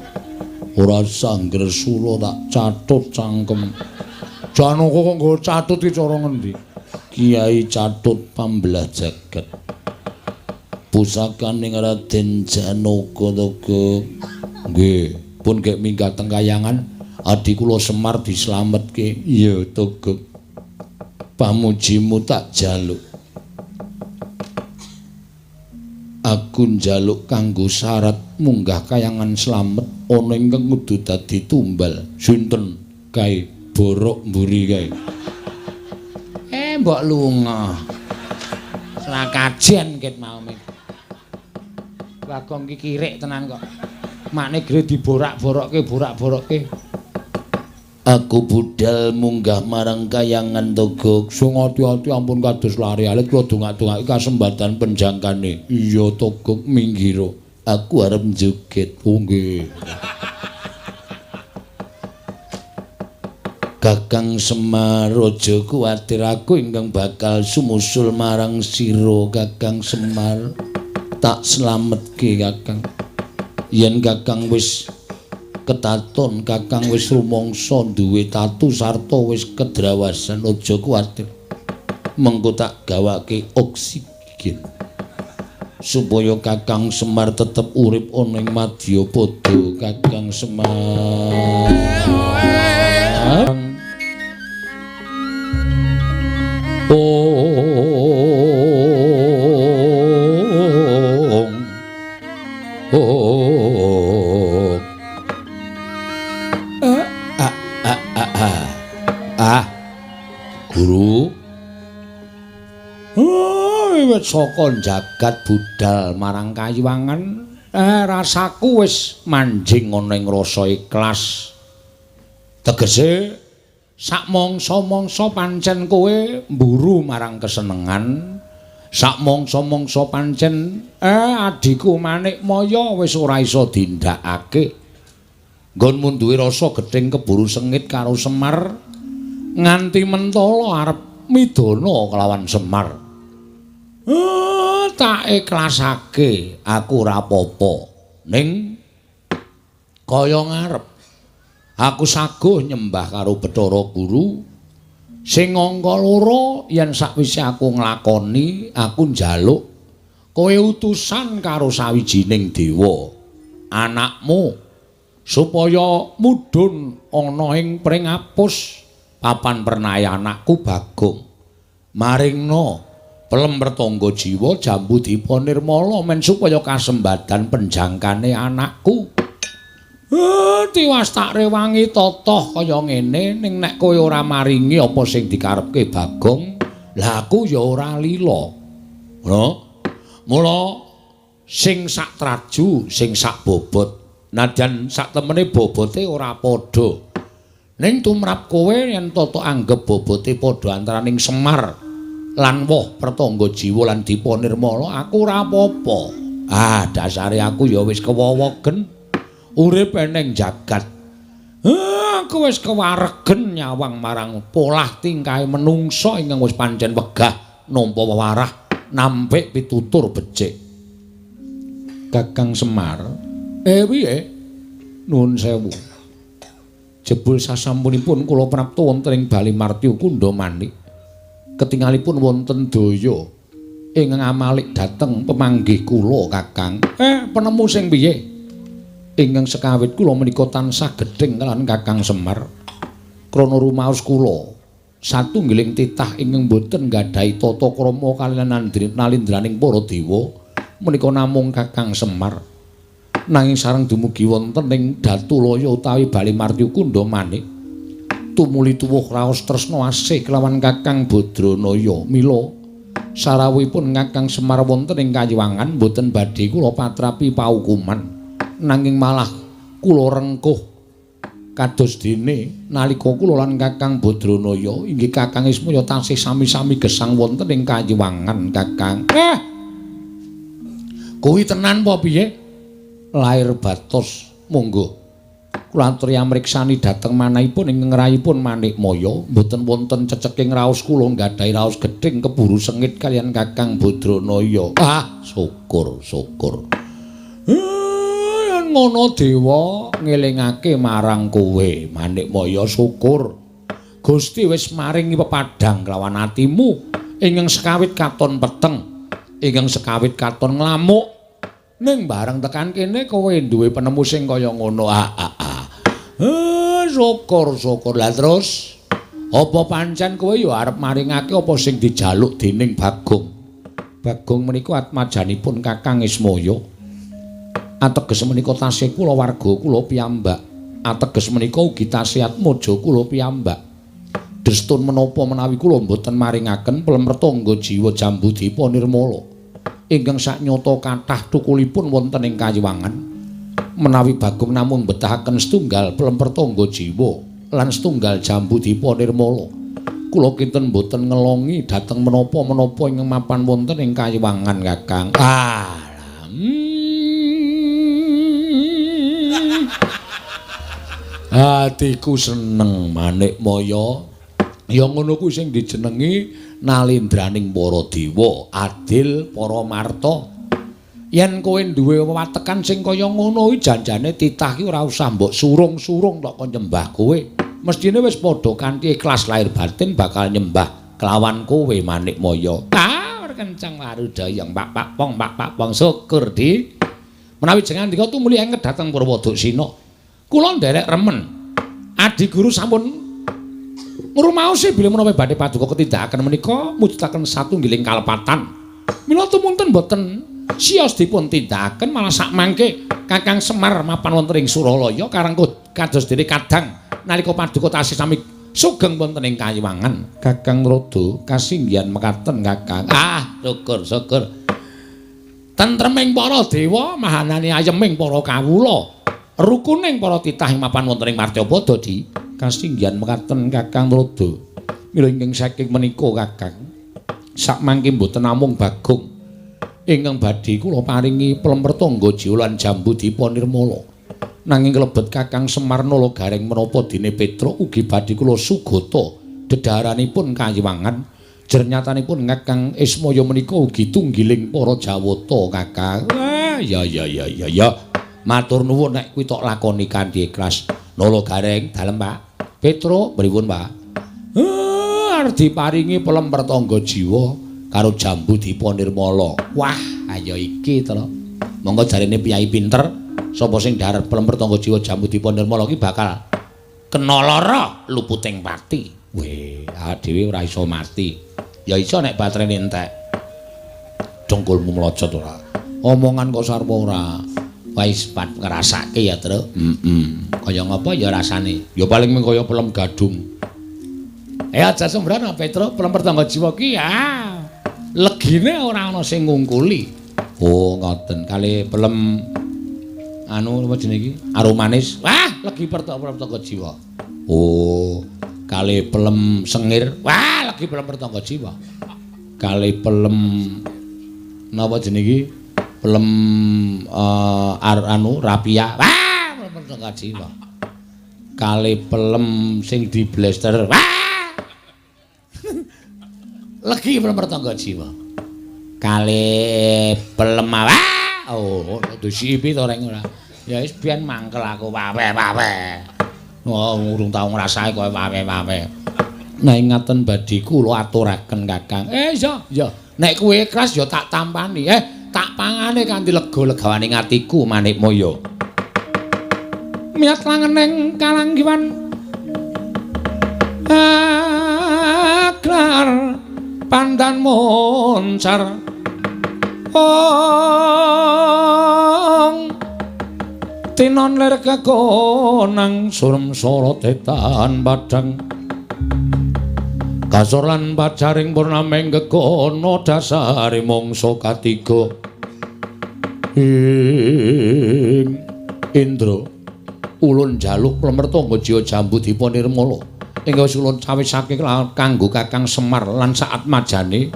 Ora sangger sula tak catut cangkem. Janaka kok nggo catut iki cara ngendi? Kiai Catut pambelah jagat. Pusakaning Raden Janaka Togok. Nggih, pun gek minggat teng kayangan, adi kula Semar dislametke. Iya Togok. Pamujimu tak jaluk. Aku njaluk kanggo syarat munggah kayangan slamet ana ingkang kudu dadi tumbal. Sinten kae? Borok mburi kae. Mbok lunga. Selakajen ket mau. Bagong ki kirik tenan kok. Makne gre diborak-borokke, borak-borokke. Aku budal munggah marang kayangan Togok. Sing ati-ati ampun kados lari alit kula dongak-dongake kasembatan penjangkane. Iya Togok minggiro. Aku arep njoget. Oh nggih. Kakang Semar aja kuwatir, aku ingkang bakal sumusul marang sira Kakang Semar. Tak slametke Kakang. Yen Kakang wis ketaton, Kakang wis rumangsa duwe tatu sarta wis kedrawasan, aja kuwatir. Mengko tak gawake oksigen supaya Kakang Semar tetep urip ana ing madyapada. Kakang Semar. Ong ong ah ah ah ah ah guru. Oh, wiwit saka jagat budal marang kayiwangan, rasaku wis manjing ana ing rasa ikhlas. Tegese sak mangsa-mangsa pancen kowe mburu marang kesenengan, sak mangsa-mangsa pancen adhiku Manikmaya wis ora iso dindakake. Nggonmu duwe rasa gething keburu sengit karo Semar nganti mentala arep midana kelawan Semar. Tak ikhlasake aku ora apa-apa. Ning kaya ngarep aku saguh nyembah karo Bathara Guru sing angka loro yen sakwise aku nglakoni aku njaluk kowe utusan karo sawijining dewa anakmu supaya mudhun ana ing pringapus papan pernahe anakku Bagong. Maringna pelem pertangga jiwa jambu dipa nirmala men supaya kasembadan penjangkane anakku. Tiwas tak rewangi totoh kaya ngene, ning nek kowe ora maringi apa sing dikarepke Bagong, lah aku ya ora lila. Ngono. Mula sing sak traju, sing sak bobot, nadyan sak temene bobote ora padha. Ning tumrap kowe yen toto anggep bobote padha antaraning Semar lan woh pertangga jiwa lan Dipa Nirmala, aku ora apa-apa. Ah, dasare aku ya wis kewowogen urip eneng jagat. Aku wis kewaregen nyawang marang polah tingkahe menungsa ingkang wis pancen wegah nampa wewarah nampik pitutur becik. Kakang Semar, piye? Nuwun sewu. Jebul sasampunipun kula prapta wonten ing Bali Martya Kundha Manik. Ketingalipun wonten daya ingkang amalik dhateng pemanggih kula, Kakang. Penemu sing piye? Ingkang sekawit kula menika tansah gething kalawan Kakang Semar. Krana rumaos kula satunggiling titah ingkang boten nggadahi tata krama kaliyan nalindraning para dewa menika namung Kakang Semar. Nanging sareng dumugi wonten ing Datulaya utawi Bali Martya Kundha Manik tumuli tuwuh raos tresna asih kelawan Kakang Badranaya. Mila sarawuhipun Kakang Semar wonten ing kayiwangan boten badhe kula patrapi paukuman, nanging malah kula rengkuh kados dene nalika kula lan Kakang Badranaya inggih Kakang Ismaya tansih sami-sami gesang wonten ing kayiwangan. Kakang, kuwi tenan apa piye? Lair batos monggo. Kula aturi amriksani dhateng manahipun ingkang ngrayipun Manikmaya, mboten wonten ceceking raos kula nggadahi raos gething keburu sengit kaliyan Kakang Badranaya. Ah, syukur, syukur. Yen ngono dewa ngelingake marang kowe Manikmaya, syukur. Gusti wis maringi pepadhang kelawan atimu ingkang sekawit katon peteng, ingkang sekawit katon nglamuk. Ning bareng tekan kene kowe duwe penemu sing kaya ngono. Ah, ah, ah. Syukur, syukur. Lah terus apa pancen kowe ya arep maringake apa sing dijaluk dening Bagong? Bagong menika atmajanipun Kakang Ismaya. Ateges menika tasih kula warga kula piyambak. Ateges menika ugi tasih atmaja kula piyambak. Drestun menapa menawi kula mboten maringaken plemretangga jiwa Jambudipa Nirmala ingkang saknyata kathah thukulipun wonten ing Kayiwangan. Menawi Bagong namung betahaken setunggal plemretangga jiwa lan setunggal Jambudipa Nirmala, kula kinten mboten ngelongi dhateng menapa-menapa ingkang mapan wonten ing Kayiwangan, Kakang. Ah, atiku seneng Manikmaya. Ya ngono kuwi sing dijenengi nalendraning para dewa, adil para marta. Yen kowe duwe wewatekan sing kaya ngono kuwi janjane titah ki ora usah mbok surung-surung tok kon nyembah kowe. Mestine wis padha kanthi ikhlas lahir batin bakal nyembah kelawan kowe Manikmaya. Ah, kenceng warudayang pak pak pong pak pak pong, syukur di. Menawi jenengan ndika tumuli enget dhateng Purwoduksina. Kula nderek remen. Adi guru sampun ngrumaosi bilih menapa badhe paduka ketindakaken menika mujudaken satunggiling kalepatan. Mila tumunten boten sios dipun tindakaken malah sakmangke Kakang Semar mapan wonten ing Suralaya karang kados dene kadang nalika paduka tasih sami sugeng wonten ing Kayiwangan. Kakang Rada kasinggihan mekaten Kakang. Ah, syukur syukur. Tentreming para dewa, mahanane ayeming para kawula, rukuning para titah ing mapan wonten ing Martyapada di kasinggihan mekaten Kakang Rada. Mila ingkang saking menika Kakang, sakmangke mboten namung Bagong ingkang badhe kula paringi plemretangga jiwa lan Jambudipa Nirmala, nanging klebet Kakang Semar Nala Gareng menapa dene Petruk ugi badhe kula sugata dedhaharanipun Kayiwangan. Jernyatanipun Kakang Ismaya menika ugi tunggiling para Jawata Kakang. Wah, ya ya ya ya ya. Matur nuwun nek kuwi tok lakoni kanthi ikhlas. Nala Gareng dalem Pak. Petruk pripun Pak? Arep diparingi plemretangga jiwa karo Jambudipa Nirmala. Wah, ayo iki to. Monggo jarene piyai pinter, sapa sing dhahar plemretangga jiwa Jambudipa Nirmala iki bakal kena lara luputing pati. Weh, awake dhewe ora iso mati. Ya iso nek baterene entek. Dengkulmu mlocot ora. Omongan kok sarwa ora. Wis pat ngrasake ya, Truk. Heeh. Kaya ngapa ya rasane? Ya paling mung kaya pelem gadung. Aja sembrono Petruk, pelem pertangga jiwa ki ah. Legine ora ana sing ngungkuli. Oh, ngoten. Kali pelem anu apa jenenge iki? Arum manis. Wah, legi pertangga jiwa. Oh, kali pelem sengir. Wah, legi pelem pertangga jiwa. Kali pelem napa jenenge iki? Pelem anu rapia. Wah, pelem pertangga jiwa. Kali pelem sing di blaster. Wah. Legi pelem pertangga jiwa. Kali pelem wah. Oh, disipi to reng ora. Ya wis biyen mangkel aku wawe-wawe. Oh, urung tau ngrasake kowe wawe-wawe. Nah, ingaten badhe kula aturaken Kakang. Iya, iya. Nek kowe ikhlas ya tak tampani. Tak pangane kanthi lega-legawane atiku Manikmaya. Miyat langeneng kalanggiwan aglar pandan moncar ong tinon lir kekonang surem sorotetan padang kasor lan pacaring purnameng gegono dasare mangsa katiga ing Indra ulun jaluk plemertangga jiwa Jambudipa Nirmala ingkang wis ulun cawisake kanggo Kakang Semar lan saatmajane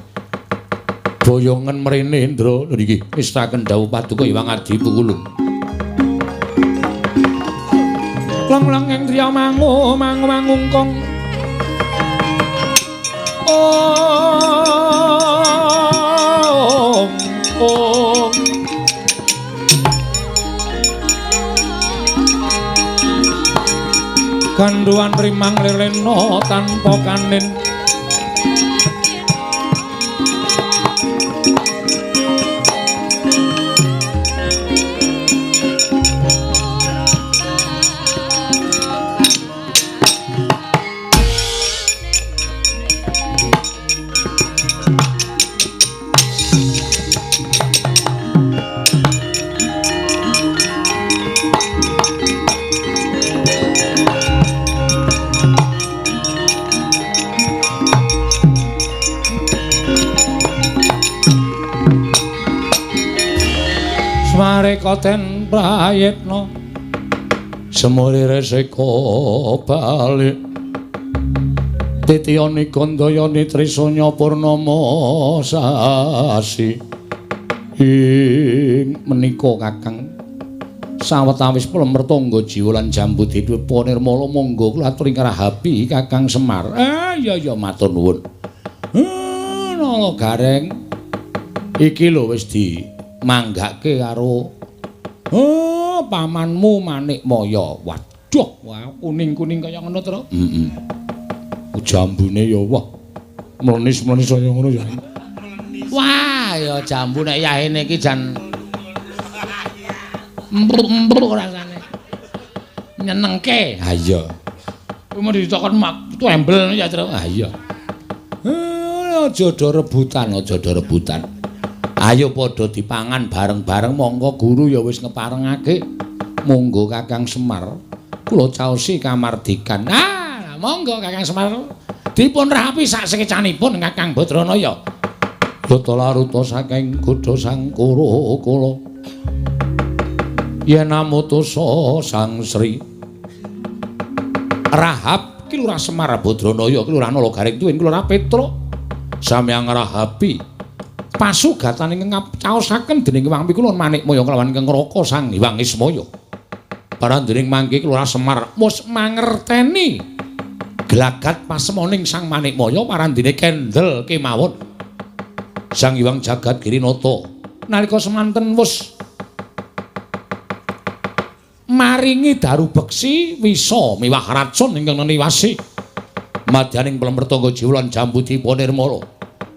boyongan mrene Indra niki mistaken dawuh paduka Hyang Adi Pukulun. Leng-lenging driya mangu mangu mangungkung. Om om. Ganduan rimang lelena tanpa kanin. Smareka den prayitna semuri resika balik titiyani gandayani trisanya purnama sasi ing menika Kakang sawetawis plemer tangga jiwa lan jambu dipa nirmala monggo kula aturi ngrahapi Kakang Semar. Iya iya matur nuwun. Nala Gareng iki lho wis di manggake karo pamanmu Manikmaya. Waduh, wah kuning-kuning kaya ngono to. Heeh. Jambune ya wah mlenis-mlenis kaya ngono ya. Wah, ya jambu nek yahene iki jan empruk-empruk rasane. Nyenengke. Ha iya. Kuwi mung ditokon mak tembel ya, Tru. Ha iya. Aja do rebutan, aja do rebutan. Ayo padha dipangan bareng-bareng monggo guru ya wis ngeparengake. Monggo Kakang Semar kula caosi kamardikan. Ah, monggo Kakang Semar dipun rahapi sak sekecanipun Kakang Badranaya. Duta laruta saking godha Sangkara kala. Yen amutusa Sang Sri Rahab ki Lurah Semar Badranaya ki Lurah Nala Garing tuwin ki Lurah Petruk samyang rahapi pasugatan ingkang caosaken dening Hyang Pikulun Manikmaya kelawan ingkang Raka Sang Hyang Ismaya. Parandening mangke Lurah Semar wis mangerteni glagat pasemoning Sang Manikmaya parandene kendel kemawon. Sang Hyang Jagat Girinata nalika semanten wis maringi daru beksi wisa miwah racun ingkang neniwasi madyaning plemer tangga jiwa lan jambu dipa nirmala.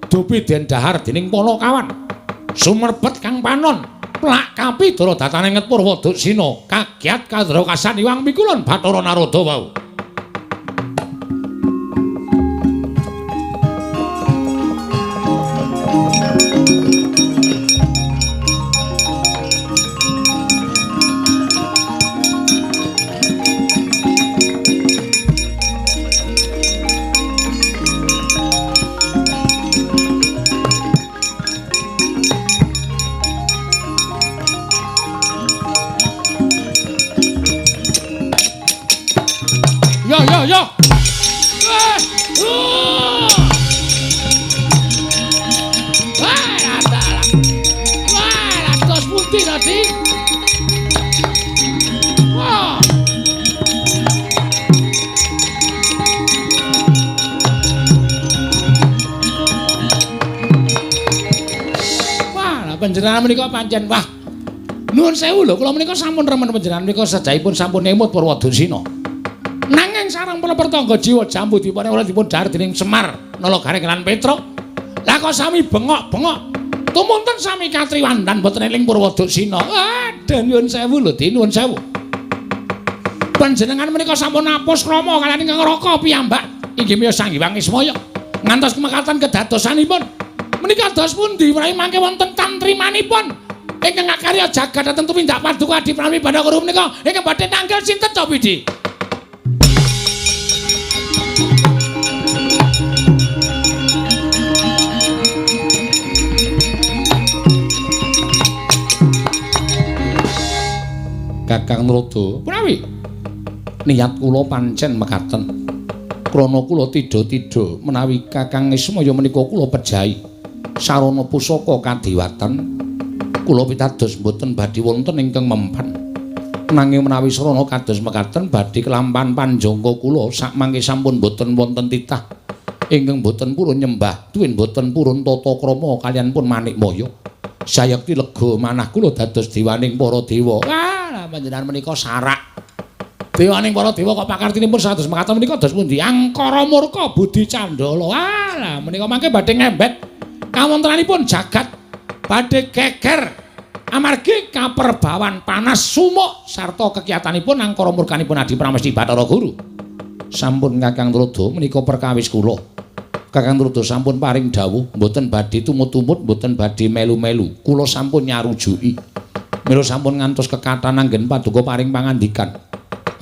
Dupi den dahar dening Panakawan sumerbet kang panon plak kapidara datane nget Purwa Duksina kagyat kandra kasan Hyang Pikulun Bathara Narada wau. Yo. Wah, dos pundi tadi? Wah. Wah, panjenengan menika pancen wah. Nuwun sewu lho, kula menika sampun remen panjenengan menika sejahipun sampun emut Purwadasina. Nanging sareng plemer tangga jiwa jambu dipun ora dipun dhahar dening Semar Nala Gareng lan Petruk. Lah kok sami bengok-bengok. Tumunten sami katriwandan boten eling Purwadasina. Aduh nyuwun sewu lho, Din, nyuwun sewu. Panjenengan menika sampun apus krama kaliyan ingkang Raka piyambak inggih menika Sang Hyang Ismaya. Ngantos kemekaten kedadosanipun. Menika dos pundi menawi mangke wonten tantrimanipun ingkang ngakarya jagat dhateng tumindak paduka Adi Prami Bathara Guru menika ingkang badhe tanggal sinten to Pidi? Kakang Narada, punawi niat kula pancen mekaten. Krana kula tidha-tidha menawi Kakang Ismaya menika kula pejahi sarana pusaka kadewatan, kula pitados mboten badhe wonten ingkang mempan. Nanging menawi srana kados mekaten badhe kelampan panjangka kula sakmangke sampun boten wonten titah ingkang boten purun nyembah tuwin boten purun tata krama kaliyan pun Manikmaya. Sayekti lega manah kula dados dewaning para dewa. Wah, panjenengan menika sarak. Dewaning para dewa kok pakartinipun sados mekaten menika dos pundi? Angkara murka budi candala. Wah, menika mangke badhe ngembet kawontenanipun jagat badhe geger amargi kaperbawan panas sumuk sarta kekiyatanipun angkara murkanipun Adi Pramesti Bathara Guru. Sampun Kakang Tuladha menika perkawis kula. Kakang Tuladha sampun paring dawuh mboten badhe tumut-tumut, mboten badhe melu-melu. Kula sampun nyarujuki. Mila sampun ngantos kekathahan anggen paduka paring pangandikan.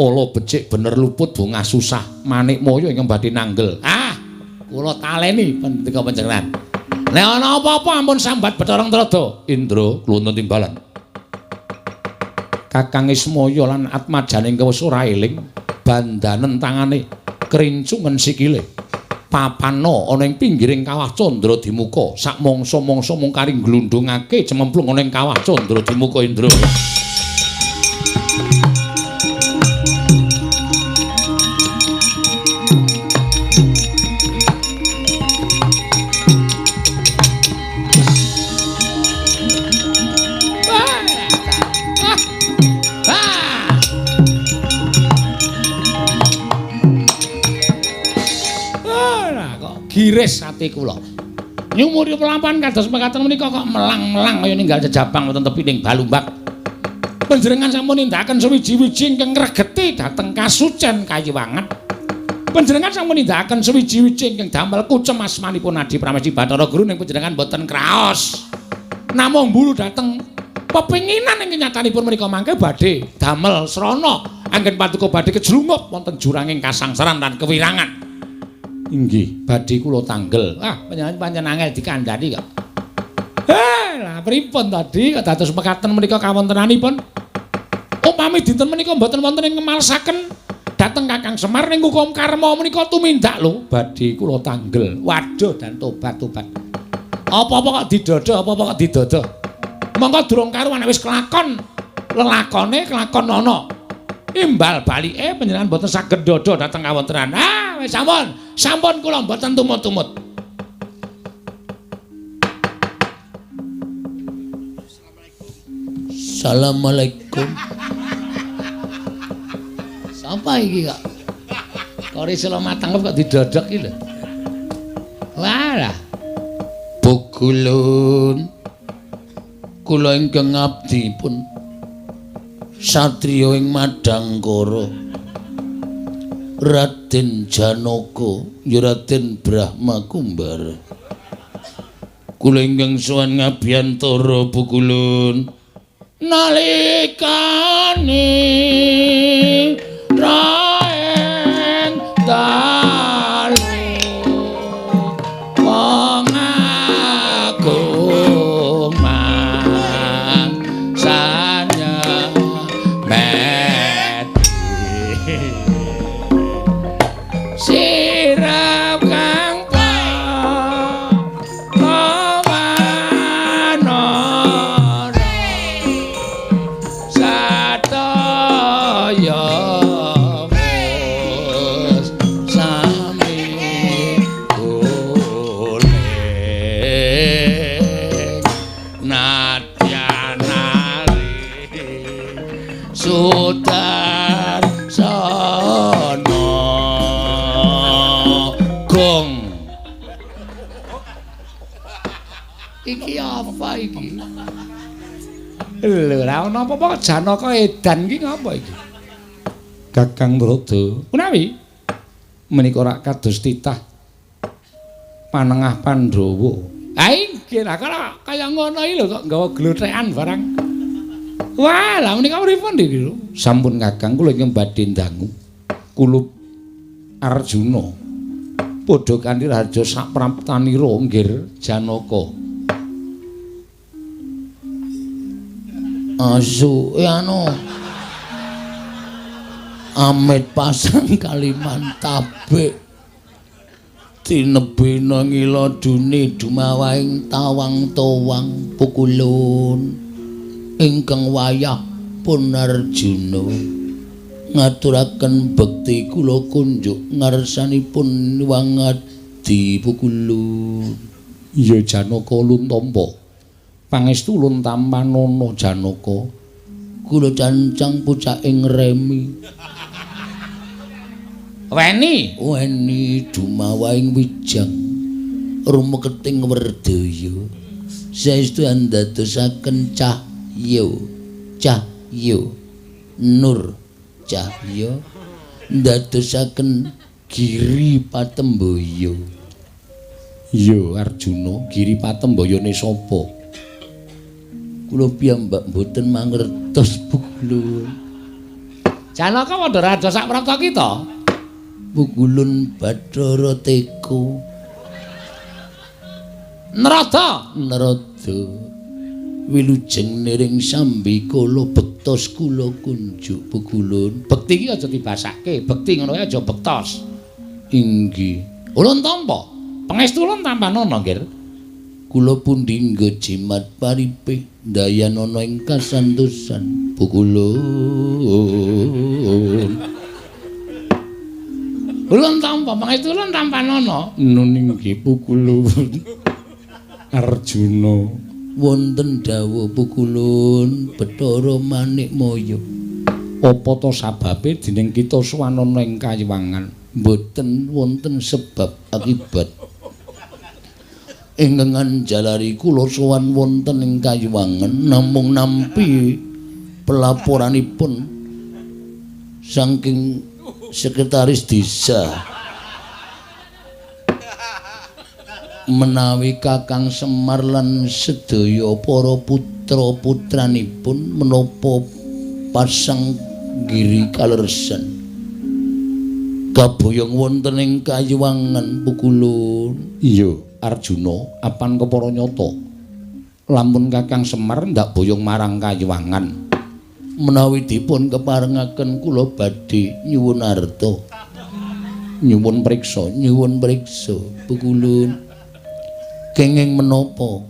Ala becik bener luput bungah susah Manikmaya ingkang badhe nanggel. Ah, kula taleni pendika panjenengan. Nek ana apa-apa ampun sambat Bathara Tuladha. Indra kluntun timbalan. Kakang Ismaya lan Atmajane ingkang wis ora eling, bandanen tangane krincungen sikile. Papana ana ing pinggiring kawah Candra Dimuka. Sak mangsa-mangsa mung kari glundhungake cememplung ana ing kawah Candra Dimuka Indra. Giris ati kula. Nyumuri pelampahan kados mekaten menika kok melang-melang kaya ninggal jejabang wonten tepining balumbak. Panjenengan sampun nindakaken suwiji-wiji ingkang ngregeti dhateng kasucen kayiwangan. Panjenengan sampun nindakaken suwiji-wiji ingkang damel kucem asmanipun Adi Pramesti Bathara Guru ning panjenengan boten kraos. Namung mburu dhateng pepinginan ing kenyatanipun menika mangke badhe damel srana anggen paduka badhe kejlungup wonten juranging kasangsaran lan kewirangan. Inggih, badhe kula tanggel. Ah, panjenengan pancen angel dikandhani kok. Lah pripun tadi kok dados mekaten menika kawontenanipun? Upami dinten menika mboten wonten ing ngemalesaken dhateng Kakang Semar ning hukum karma menika tumindak lho, badhe kula tanggel. Waduh, dan tobat-tobat. Apa-apa kok didodo, apa-apa kok didodo. Monggo durung karuan wis kelakon lelakone kelakon ana. Imbal balike panjenengan mboten saged dodo dhateng kawontenan. Ah, wis sampun. Sampun kula mboten tumut-tumut. Assalamualaikum. Sapa iki kok? Kori selo matang kok didodok iki lho. Walah. Pukulun. Kula ingkang abdi pun satriya ing Madangkara. Raden Janaka, ya Raden Brahma Kumbara. Kula ingkang sowan ngabiyantara pukulun. Nalikane raeng dalu wong agung mangsanya meti sirap kang pawanara sataya wis sami guling nadyanari Sudarsana gong. Iki apa iki? Lho, ora ana apa-apa Janaka edan iki ngapa iki? Kakang Tuladha, menawi menika rak kados titah panengah Pandhawa. Ha inggih, lah kaya ngono iki lho kok nggawa glothekan barang. Wah, lah menika pripun iki lho? Sampun Kakang, kula ingkang badhe ndangu kulup Arjuna. Padha kanthi raja sapraptanira nggir Janaka. Asu anu amit pasang kaliman tabik tinebena ngila dune dumawaing tawang towang pukulun ingkang wayah Pun Arjuna ngaturaken bekti kula kunjuk ngarsanipun Wangadi Pukulun. Iya Janaka ulun tampa. Pangestu ulun tampanana Janaka. Kula cancang pucaking remi. Weni, weni dumawahing wijang rumeketing werdaya. Saestu andadosaken cahya, cahya nur cahya ndadosaken giri patembaya. Iya Arjuna, giri patembayane sapa? Kula piyambak mboten mangertos Pukulun. Janaka padha raja sak prapta kita. Pukulun Bathara Teka. Narada, Narada. Wilujeng niring sambikala bektos kula kunjuk Pukulun. Bekti iki aja dibasake, bekti ngono kae aja bektos. Inggih. Ulun tampa. Pangestu ulun tampanana, Nggir. Kula pundi nggo jimat paripih ndayanana ing kasantosan Pukulun. Ulun tampa, pangestu ulun tampanana. Nun inggih Pukulun. Arjuna. Wonten dawuh Pukulun Bathara Manikmaya. Apa to sababe dening kita suwanana ing kayiwangan? Mboten wonten sebab akibat. Ingkang anjalari kula sowan wonten ing kayiwangan namung nampi pelaporanipun saking sekretaris desa menawi Kakang Semar lan sedaya para putra-putranipun menapa pasang giri kalersan kaboyong wonten ing kayiwangan Pukulun. Iya Arjuna, apan kepara nyata lamun Kakang Semar ndak boyong marang kayiwangan? Menawi dipun keparengaken kula badhe nyuwun arta, nyuwun priksa, nyuwun priksa Pukulun. Kenging menapa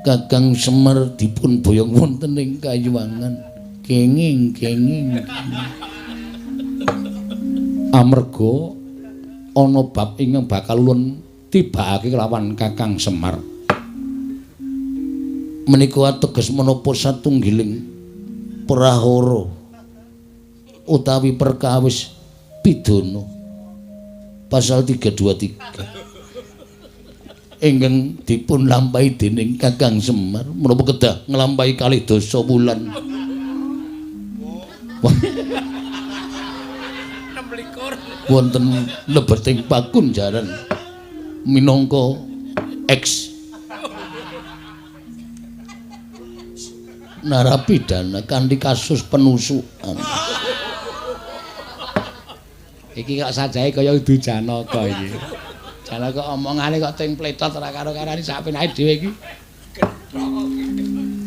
Kakang Semar dipun boyong wonten ing kayiwangan? Kenging kenging. Amarga ana bab ingkang bakal ulun tibakake kelawan Kakang Semar. Menika ateges menapa satunggiling prahara utawi perkawis pidana pasal 323 ingkang dipun lampahi dening Kakang Semar menapa kedah nglampahi kalih dasa wulan. Wonten lebeting pakunjaran minangka ex narapidana kanthi kasus penusukan. Iki kok sajae kaya udu Janaka iki. Janaka omongane kok ting pletot ora karo-karane sak penake dhewe iki.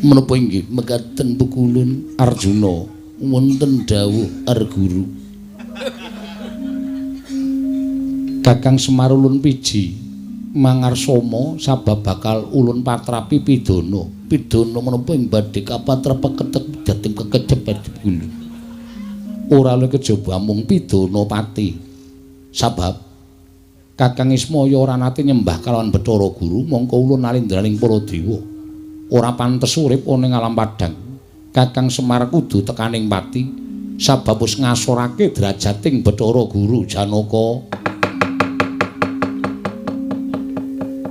Menapa inggih mekaten Pukulun? Arjuna, wonten dawuh Arguru. Kakang Semar ulun piji mangarsama sabab bakal ulun patrapi pidana. Pidana menapa ing badhe kapatrap ketek dhateng kekecepet Pukulun? Ora luwih kejaba mung pidana pati. Sabab Kakang Ismaya ora nate nyembah kalawan Bathara Guru, mongko ulun nalindraning para dewa. Ora pantes urip ana ing alam padhang. Kakang Semar kudu tekaning pati sabab wis ngasorake drajating Bathara Guru Janaka.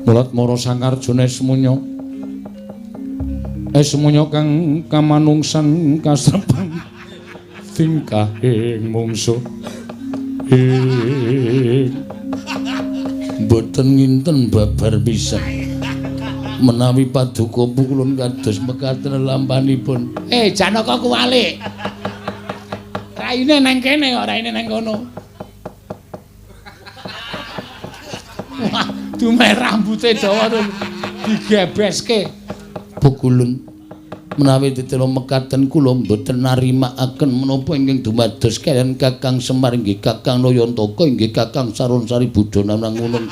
Mulat mara Sang Arjuna Esmunya. Esmunya kang kamanungsan kasrepan tingkahing mungsuh. Mboten nginten babar pisan. Menawi paduka Pukulun kados mekaten lampanipun. Janaka kuwalik. Raine nang kene kok raine nang kono. Wah, dumeh rambute dawa terus digebeske. Pukulun menawi ditela mekaten kula mboten narimakaken menapa ingkang dumados kaliyan Kakang Semar inggih Kakang Nayantaka inggih Kakang Sarunsari Budana Nangunung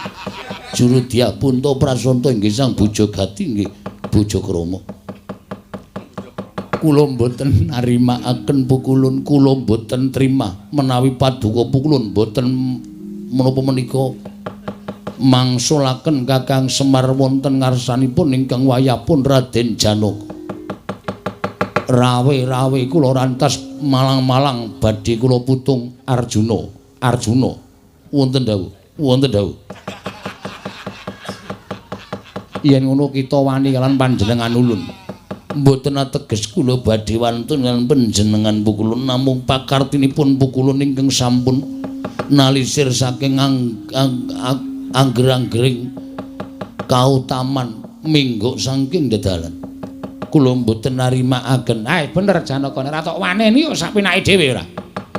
Juru Dyah Punta Prasanta inggih Sang Bujagati inggih Bojakrama. Kula mboten narimakaken pukulun, kula mboten trima menawi paduka pukulun mboten menapa menika mangsulaken Kakang Semar wonten ngarsanipun ingkang wayahpun Raden Janaka. Rawe-rawe kula rantas malang-malang badhe kula putung Arjuna. Arjuna wonten dawuh, wonten dawuh. Yen ngono kita wani kalian panjenengan ulun. Mboten ateges kula badhe wantun kalian panjenengan pukulun, namung pakartinipun pukulun ingkang sampun nalisir saking angger-anggering kautaman mingguk saking dedalan. Kula mboten narimakaken. Ae bener Janaka, nek ora tok waneni kok sak penake dhewe ora.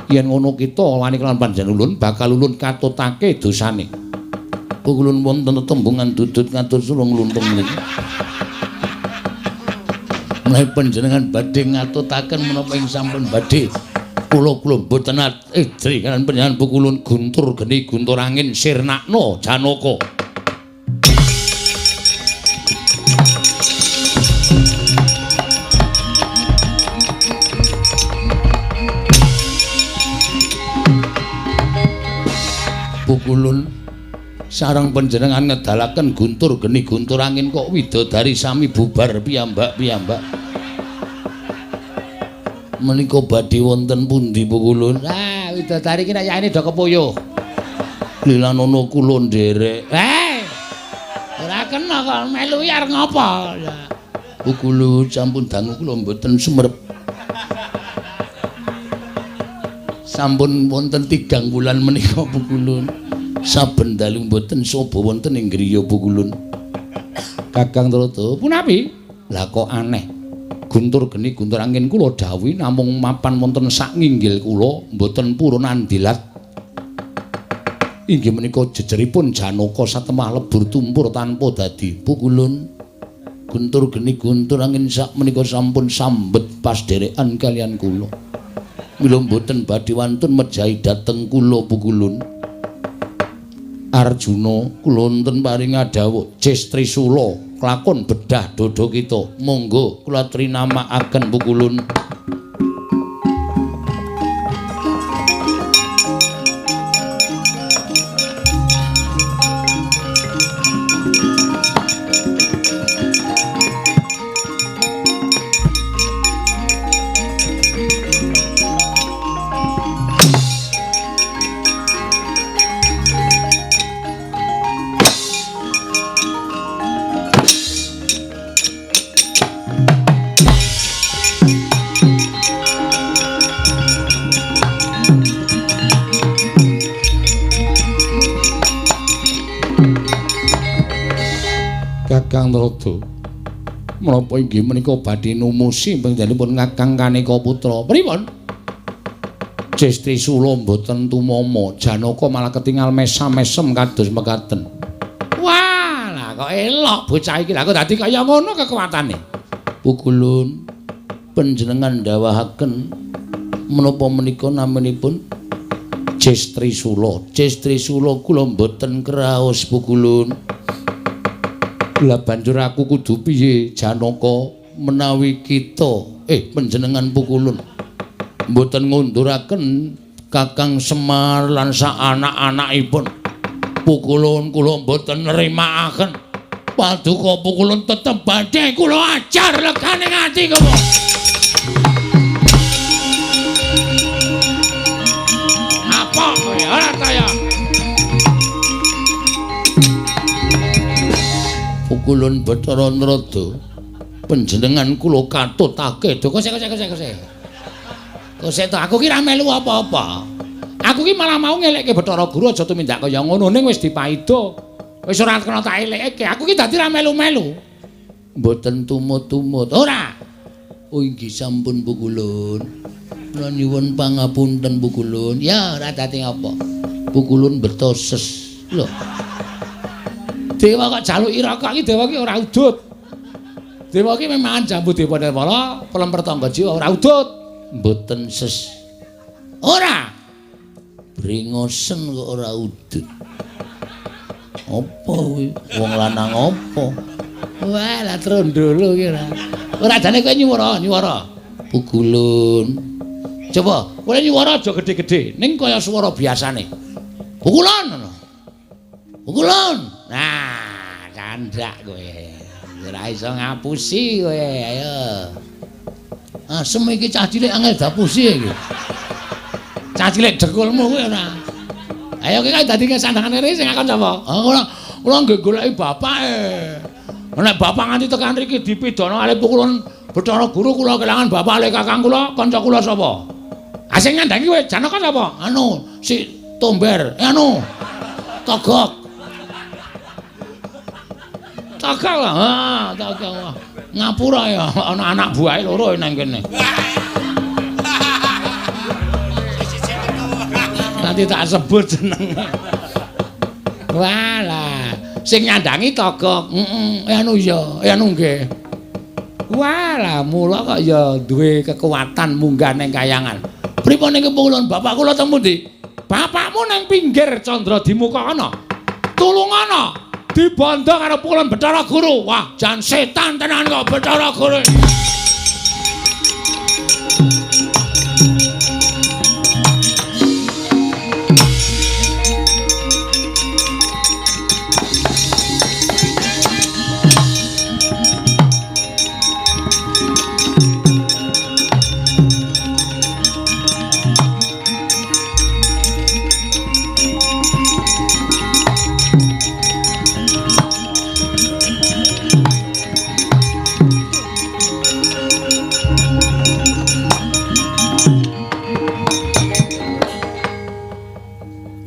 Yen ngono kita wani kelawan panjenengan ulun bakal ulun katutake dosane. Pukulun wonten tetembungan dudut ngatur sulung luntung niki. Menawi panjenengan badhe ngatutaken menapa ing sampun badhe kula mboten idri kalian panjenengan pukulun guntur geni guntur angin sirnakno Janaka. Pukulun sareng panjenengan ngedalaken guntur geni guntur angin kok widodari sami bubar piyambak-piyambak. Menika badhe wonten pundi pukulun? Lah widodari iki nek yaene do kepuyuh. Lilanono kula nderek. Ora kena kok melu arep ngopo? Pukulun sampun dangu kula mboten sumerep. Sampun wonten 3 wulan menika pukulun. Saben dalu mboten soba wonten ing griya pukulun. Kakang Trada, punapi? Lah kok aneh. Guntur geni guntur angin kula dawuhi namung mapan wonten sak nginggil kula mboten purun andilat. Inggih menika jejeripun Janaka satemah lebur tumpur tanpa dadi. Pukulun guntur geni guntur angin sak menika sampun sambet pasdherekan kalian kula. Mila mboten badhe wantun mejahi dhateng kula pukulun. Arjuna kula wonten paring dawuh Cis Trisula klakon bedah dada kita. Monggo kula trinamakaken pukulun. Kakang Trada, menapa inggih menika badhe numusi panjenenganipun Kakang Kaneka Putra? Pripun? Cis Trisula mboten tumama, Janaka malah ketingal mesam-mesem kados mekaten. Wah, lah kok elok bocah iki. Lah kok dadi kaya ngono kekuatane? Pukulun panjenengan ndawahaken menapa menika naminipun Cis Trisula. Cis Trisula kula mboten kraos pukulun. Lah banjur aku kudu piye Janaka menawi kita panjenengan pukulun mboten ngunduraken Kakang Semar lan sak anak-anakipun. Pukulun kula mboten nrimakaken. Paduka pukulun tetep badhe kula ajar legane ati kula. Apa kowe ora ta ya? Pukulun Bathara Narada panjenengan kula katutake. Kosek kosek kosek kosek. Kosek to aku ki ra melu apa-apa. Aku ki malah mau ngelekke Bathara Guru aja tumindak kaya ngono ning wis dipaida. Wis ora kena tak elekke. Aku ki dadi ra melu-melu. Mboten tumut-tumut. Ora. Oh inggih sampun pukulun. Kula nyuwun pangapunten pukulun. Ya ora dadi apa. Pukulun beto ses. Lho. Dewa kok jaluki rokok iki dewa ki ora udut. Dewa ki memang jambu dewa nirmala, pelemper tangga jiwa ora udut. Mboten ses. Ora. Bringosen kok ora udut. Apa kuwi? Wong lanang apa? Wah, lah trondolo ki ora. Ora jane kowe nyuwara, nyuwara. Pukulun. Coba, kowe nyuwara aja gedhe-gedhe, ning kaya swara biasane. Pukulun ngono. Pukulun. Nah, candak kowe. Ora iso ngapusi kowe, ayo. Asem iki cah cilik angel dapusi iki. Cah cilik dengkulmu kuwi ora. Ayo ki dadi sandangane rene sing akon sapa? Ah kula kula nggih goleki bapake. Nek bapak nganti tekan mriki dipidana kalih pukulun Bathara Guru kula kelangan bapak kalih kakang kula, kanca kula sapa? Ah sing nyandangi kowe Janaka sapa? Anu, si Tomber. Anu. Togok. Togok lah. Ha, togok. Ngapura ya ana anak buahe loro nang kene. Nanti tak sebut jenenge. Walah, sing nyandangi Togok. Heeh, anu ya, anu nggih. Walah, mula kok ya duwe kekuatan munggah ning kayangan. Pripun niki pukulun bapak kula teng pundi? Bapakmu nang pinggir Candra Dimuka ana. Tulungana. Dibondo karo pukulun Bathara Guru. Wah, jan setan tenan kok Bathara Guru.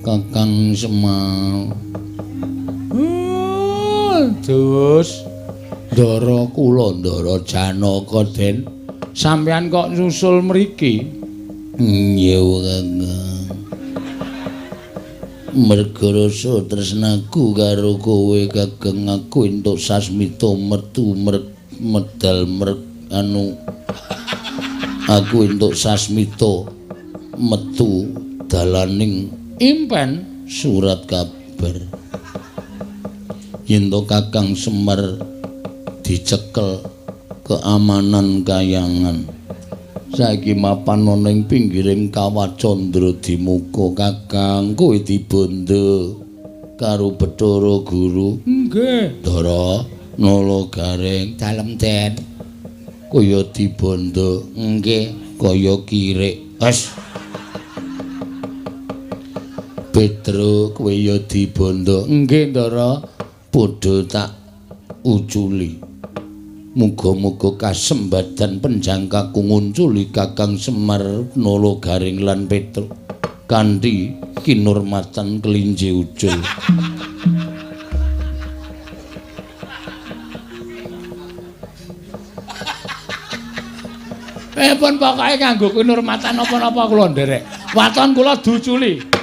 Kakang Semar. Terus ndara kula ndara Janaka Den. Sampeyan kok nyusul mriki? Nggih, Kakang. Merga rasa tresnaku karo kowe Kakang, aku entuk sasmita metu medal anu. Aku entuk sasmita metu dalaning impen surat kabar. Yen to Kakang Semar dicekel keamanan kayangan. Saiki mapan ana ing pinggiring Kawah Candra Dimuka Kakang, kowe dibondo karo Bathara Guru. Nggih. Ndara Nala Gareng dalem Den. Kaya dibondo. Nggih, kaya kirik. Wes. Petro kowe ya dibondo. Nggih, Ndara. Padha tak uculi. Muga-muga kasembadan penjangkaku ngunculi Kakang Semar Nala Gareng lan Petro kanthi kinurmatan kelinci ucul. Pun pokoke kanggo kinurmatan napa-napa kula nderek. Waton kula duculi.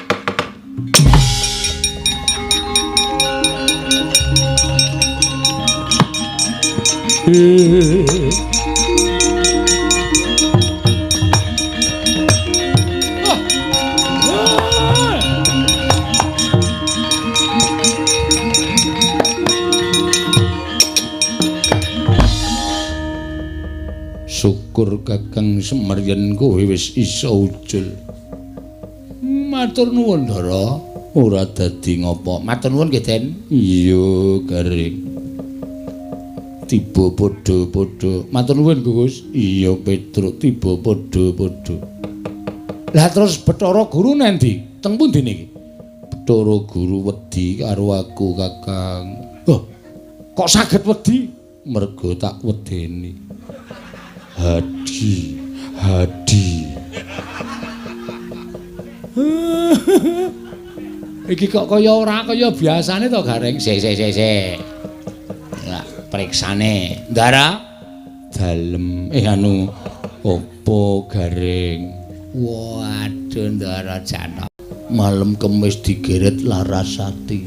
Syukur Kakang Semar yen kowe wis iso ucul. Matur nuwun, Ndara. Ora dadi ngopo. Matur nuwun nggih, Den. Iya, Gareng. Tiba padha-padha. Matur nuwun, Gus. Iya, Petruk, tiba padha-padha. Lah terus Bathara Guru nendi? Teng pundi niki? Bathara Guru wedi karo aku, Kakang. Loh, kok saged wedi? Mergo tak wedeni. Hadi, hadi. Iki kok kaya ora kaya biasane to, Gareng? Sik, sik, sik, sik. Lah, periksane. Ndara dalem anu opo Gareng? Waduh, Ndara Janaka. Malem Kemis digeret Larasati.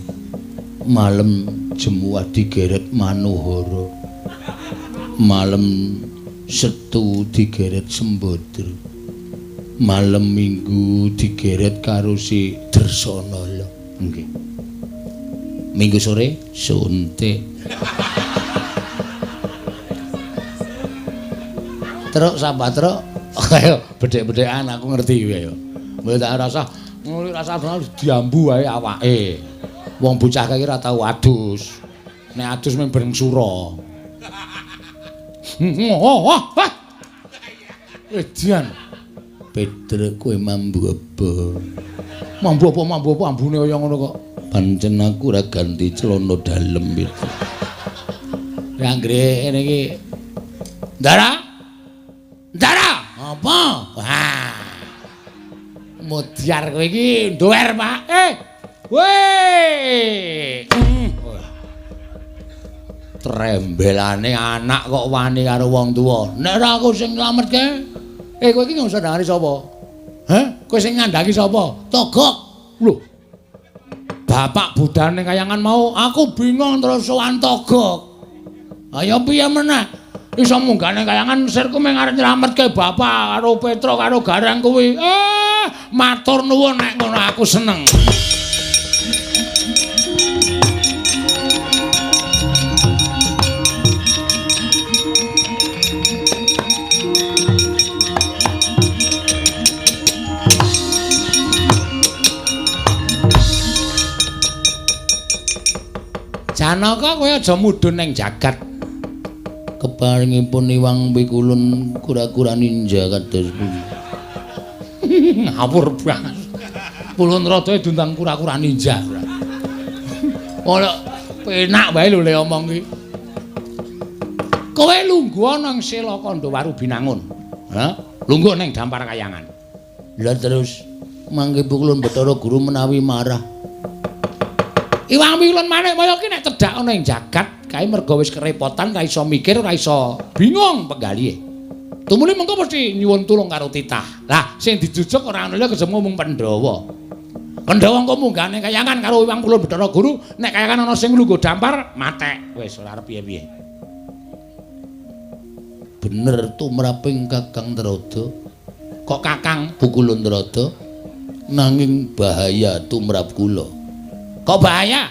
Malem Jemuah digeret Manohara. Malem Setu digeret Sembadra. Malem Minggu digeret karo si Drersana lho. Nggih. Minggu sore suntik. Petruk sapatruk. Ayo bedhek-bedhekan aku ngerti kuwi ayo. Mbok tak rasa ngono rasa diambu wae awake. Wong bocah kae ora tau adus. Nek adus mung bareng sura. Edian. Petruk kowe mambu apa? Mambu apa mambu apa ambune kaya ngono kok. Pancen aku ora ganti celana dalem itu. Anggere ngene iki. Ndara? Ndara? Apa? Wah. Mudyar kowe iki nduwer, Pak. Weh. Trembelane anak kok wani karo wong tuwa. Nek ora aku sing nylametke. Kowe iki ngusah ndangani sapa? Heh? Kowe sing ngandhaki sapa? Togok. Lho. Bapak budane kayangan mau, aku bingung terus sowan Togok. Ayo piye meneh? Iso munggah ning kayangan sirku mung arep nylametke bapak karo Petro karo Gareng kuwi. Matur nuwun nek ngono aku seneng. Janaka kowe aja mudhun ning jagat. Keparingipun Iwang Pikulun kura-kura ninja kados pundi. Ngawur banget. Pulun rada diundang kura-kura ninja. Ora penak wae lho le omong iki. Kowe lungguh nang Sela Kandha Binangun. Ha? Lungguh ning Dampar Kayangan. Lah terus mangke Pukulun Bathara Guru menawi marah. Iwang Pikulun Manikmaya ki nek tedhak ana ing jagat kae merga wis kerepotan, ora iso mikir, ora iso bingung penggalihe. Tumuli mengko mesti nyuwun tulung karo titah. Lah sing dijujuk ora ana liya kejaba mung Pandhawa. Pandhawa engko munggah ning kayangan karo Iwang Pikulun Bathara Guru, nek kayangan ana sing lungguh dampar, matek. Wis ora arep piye-piye. Bener tumraping Kakang Trada. Kok Kakang Pukulun Trada? Nanging bahaya tumrap kula. Kok bahaya?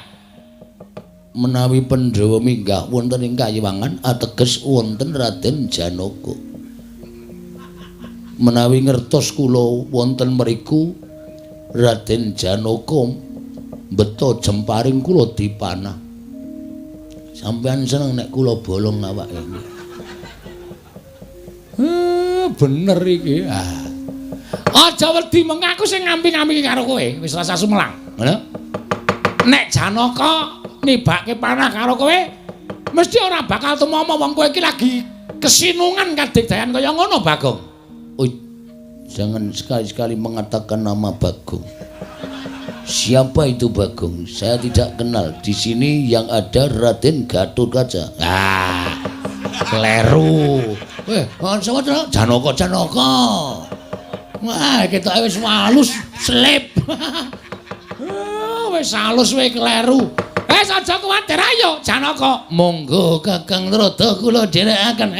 Menawi Pandhawa minggah wonten ing kayiwangan ateges wonten Raden Janaka. Menawi ngertos kula wonten mriku Raden Janaka mbeta jemparing kula dipanah. Sampeyan seneng nek kula bolong awake. Bener iki. Ah. Aja wedi mengko aku sing ngamping-ngampingi karo kowe, wis rasa sumelang. Ngono. Nek Janaka nibake panah karo kowe mesti ora bakal tumama wong kowe iki lagi kesinungan kadigdayan kaya ngono Bagong. Oh, jangan sekali-sekali mengatakan nama Bagong. Siapa itu Bagong? Saya tidak kenal. Di sini yang ada Raden Gatotkaca. Ah, kleru. Sapa to? Janaka, Janaka. Wah, ketoke wis halus selip. Wis halus kowe kleru. Aja kuwatir ayo Janaka. Monggo Kakang Trada kula dherekaken.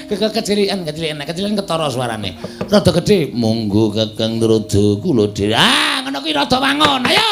Kecilikan, kecilikan, kecilikan ketara suarane. Rada gedhe. Monggo Kakang Trada kula dherek. Ah, ngono kuwi rada wangun. Ayo.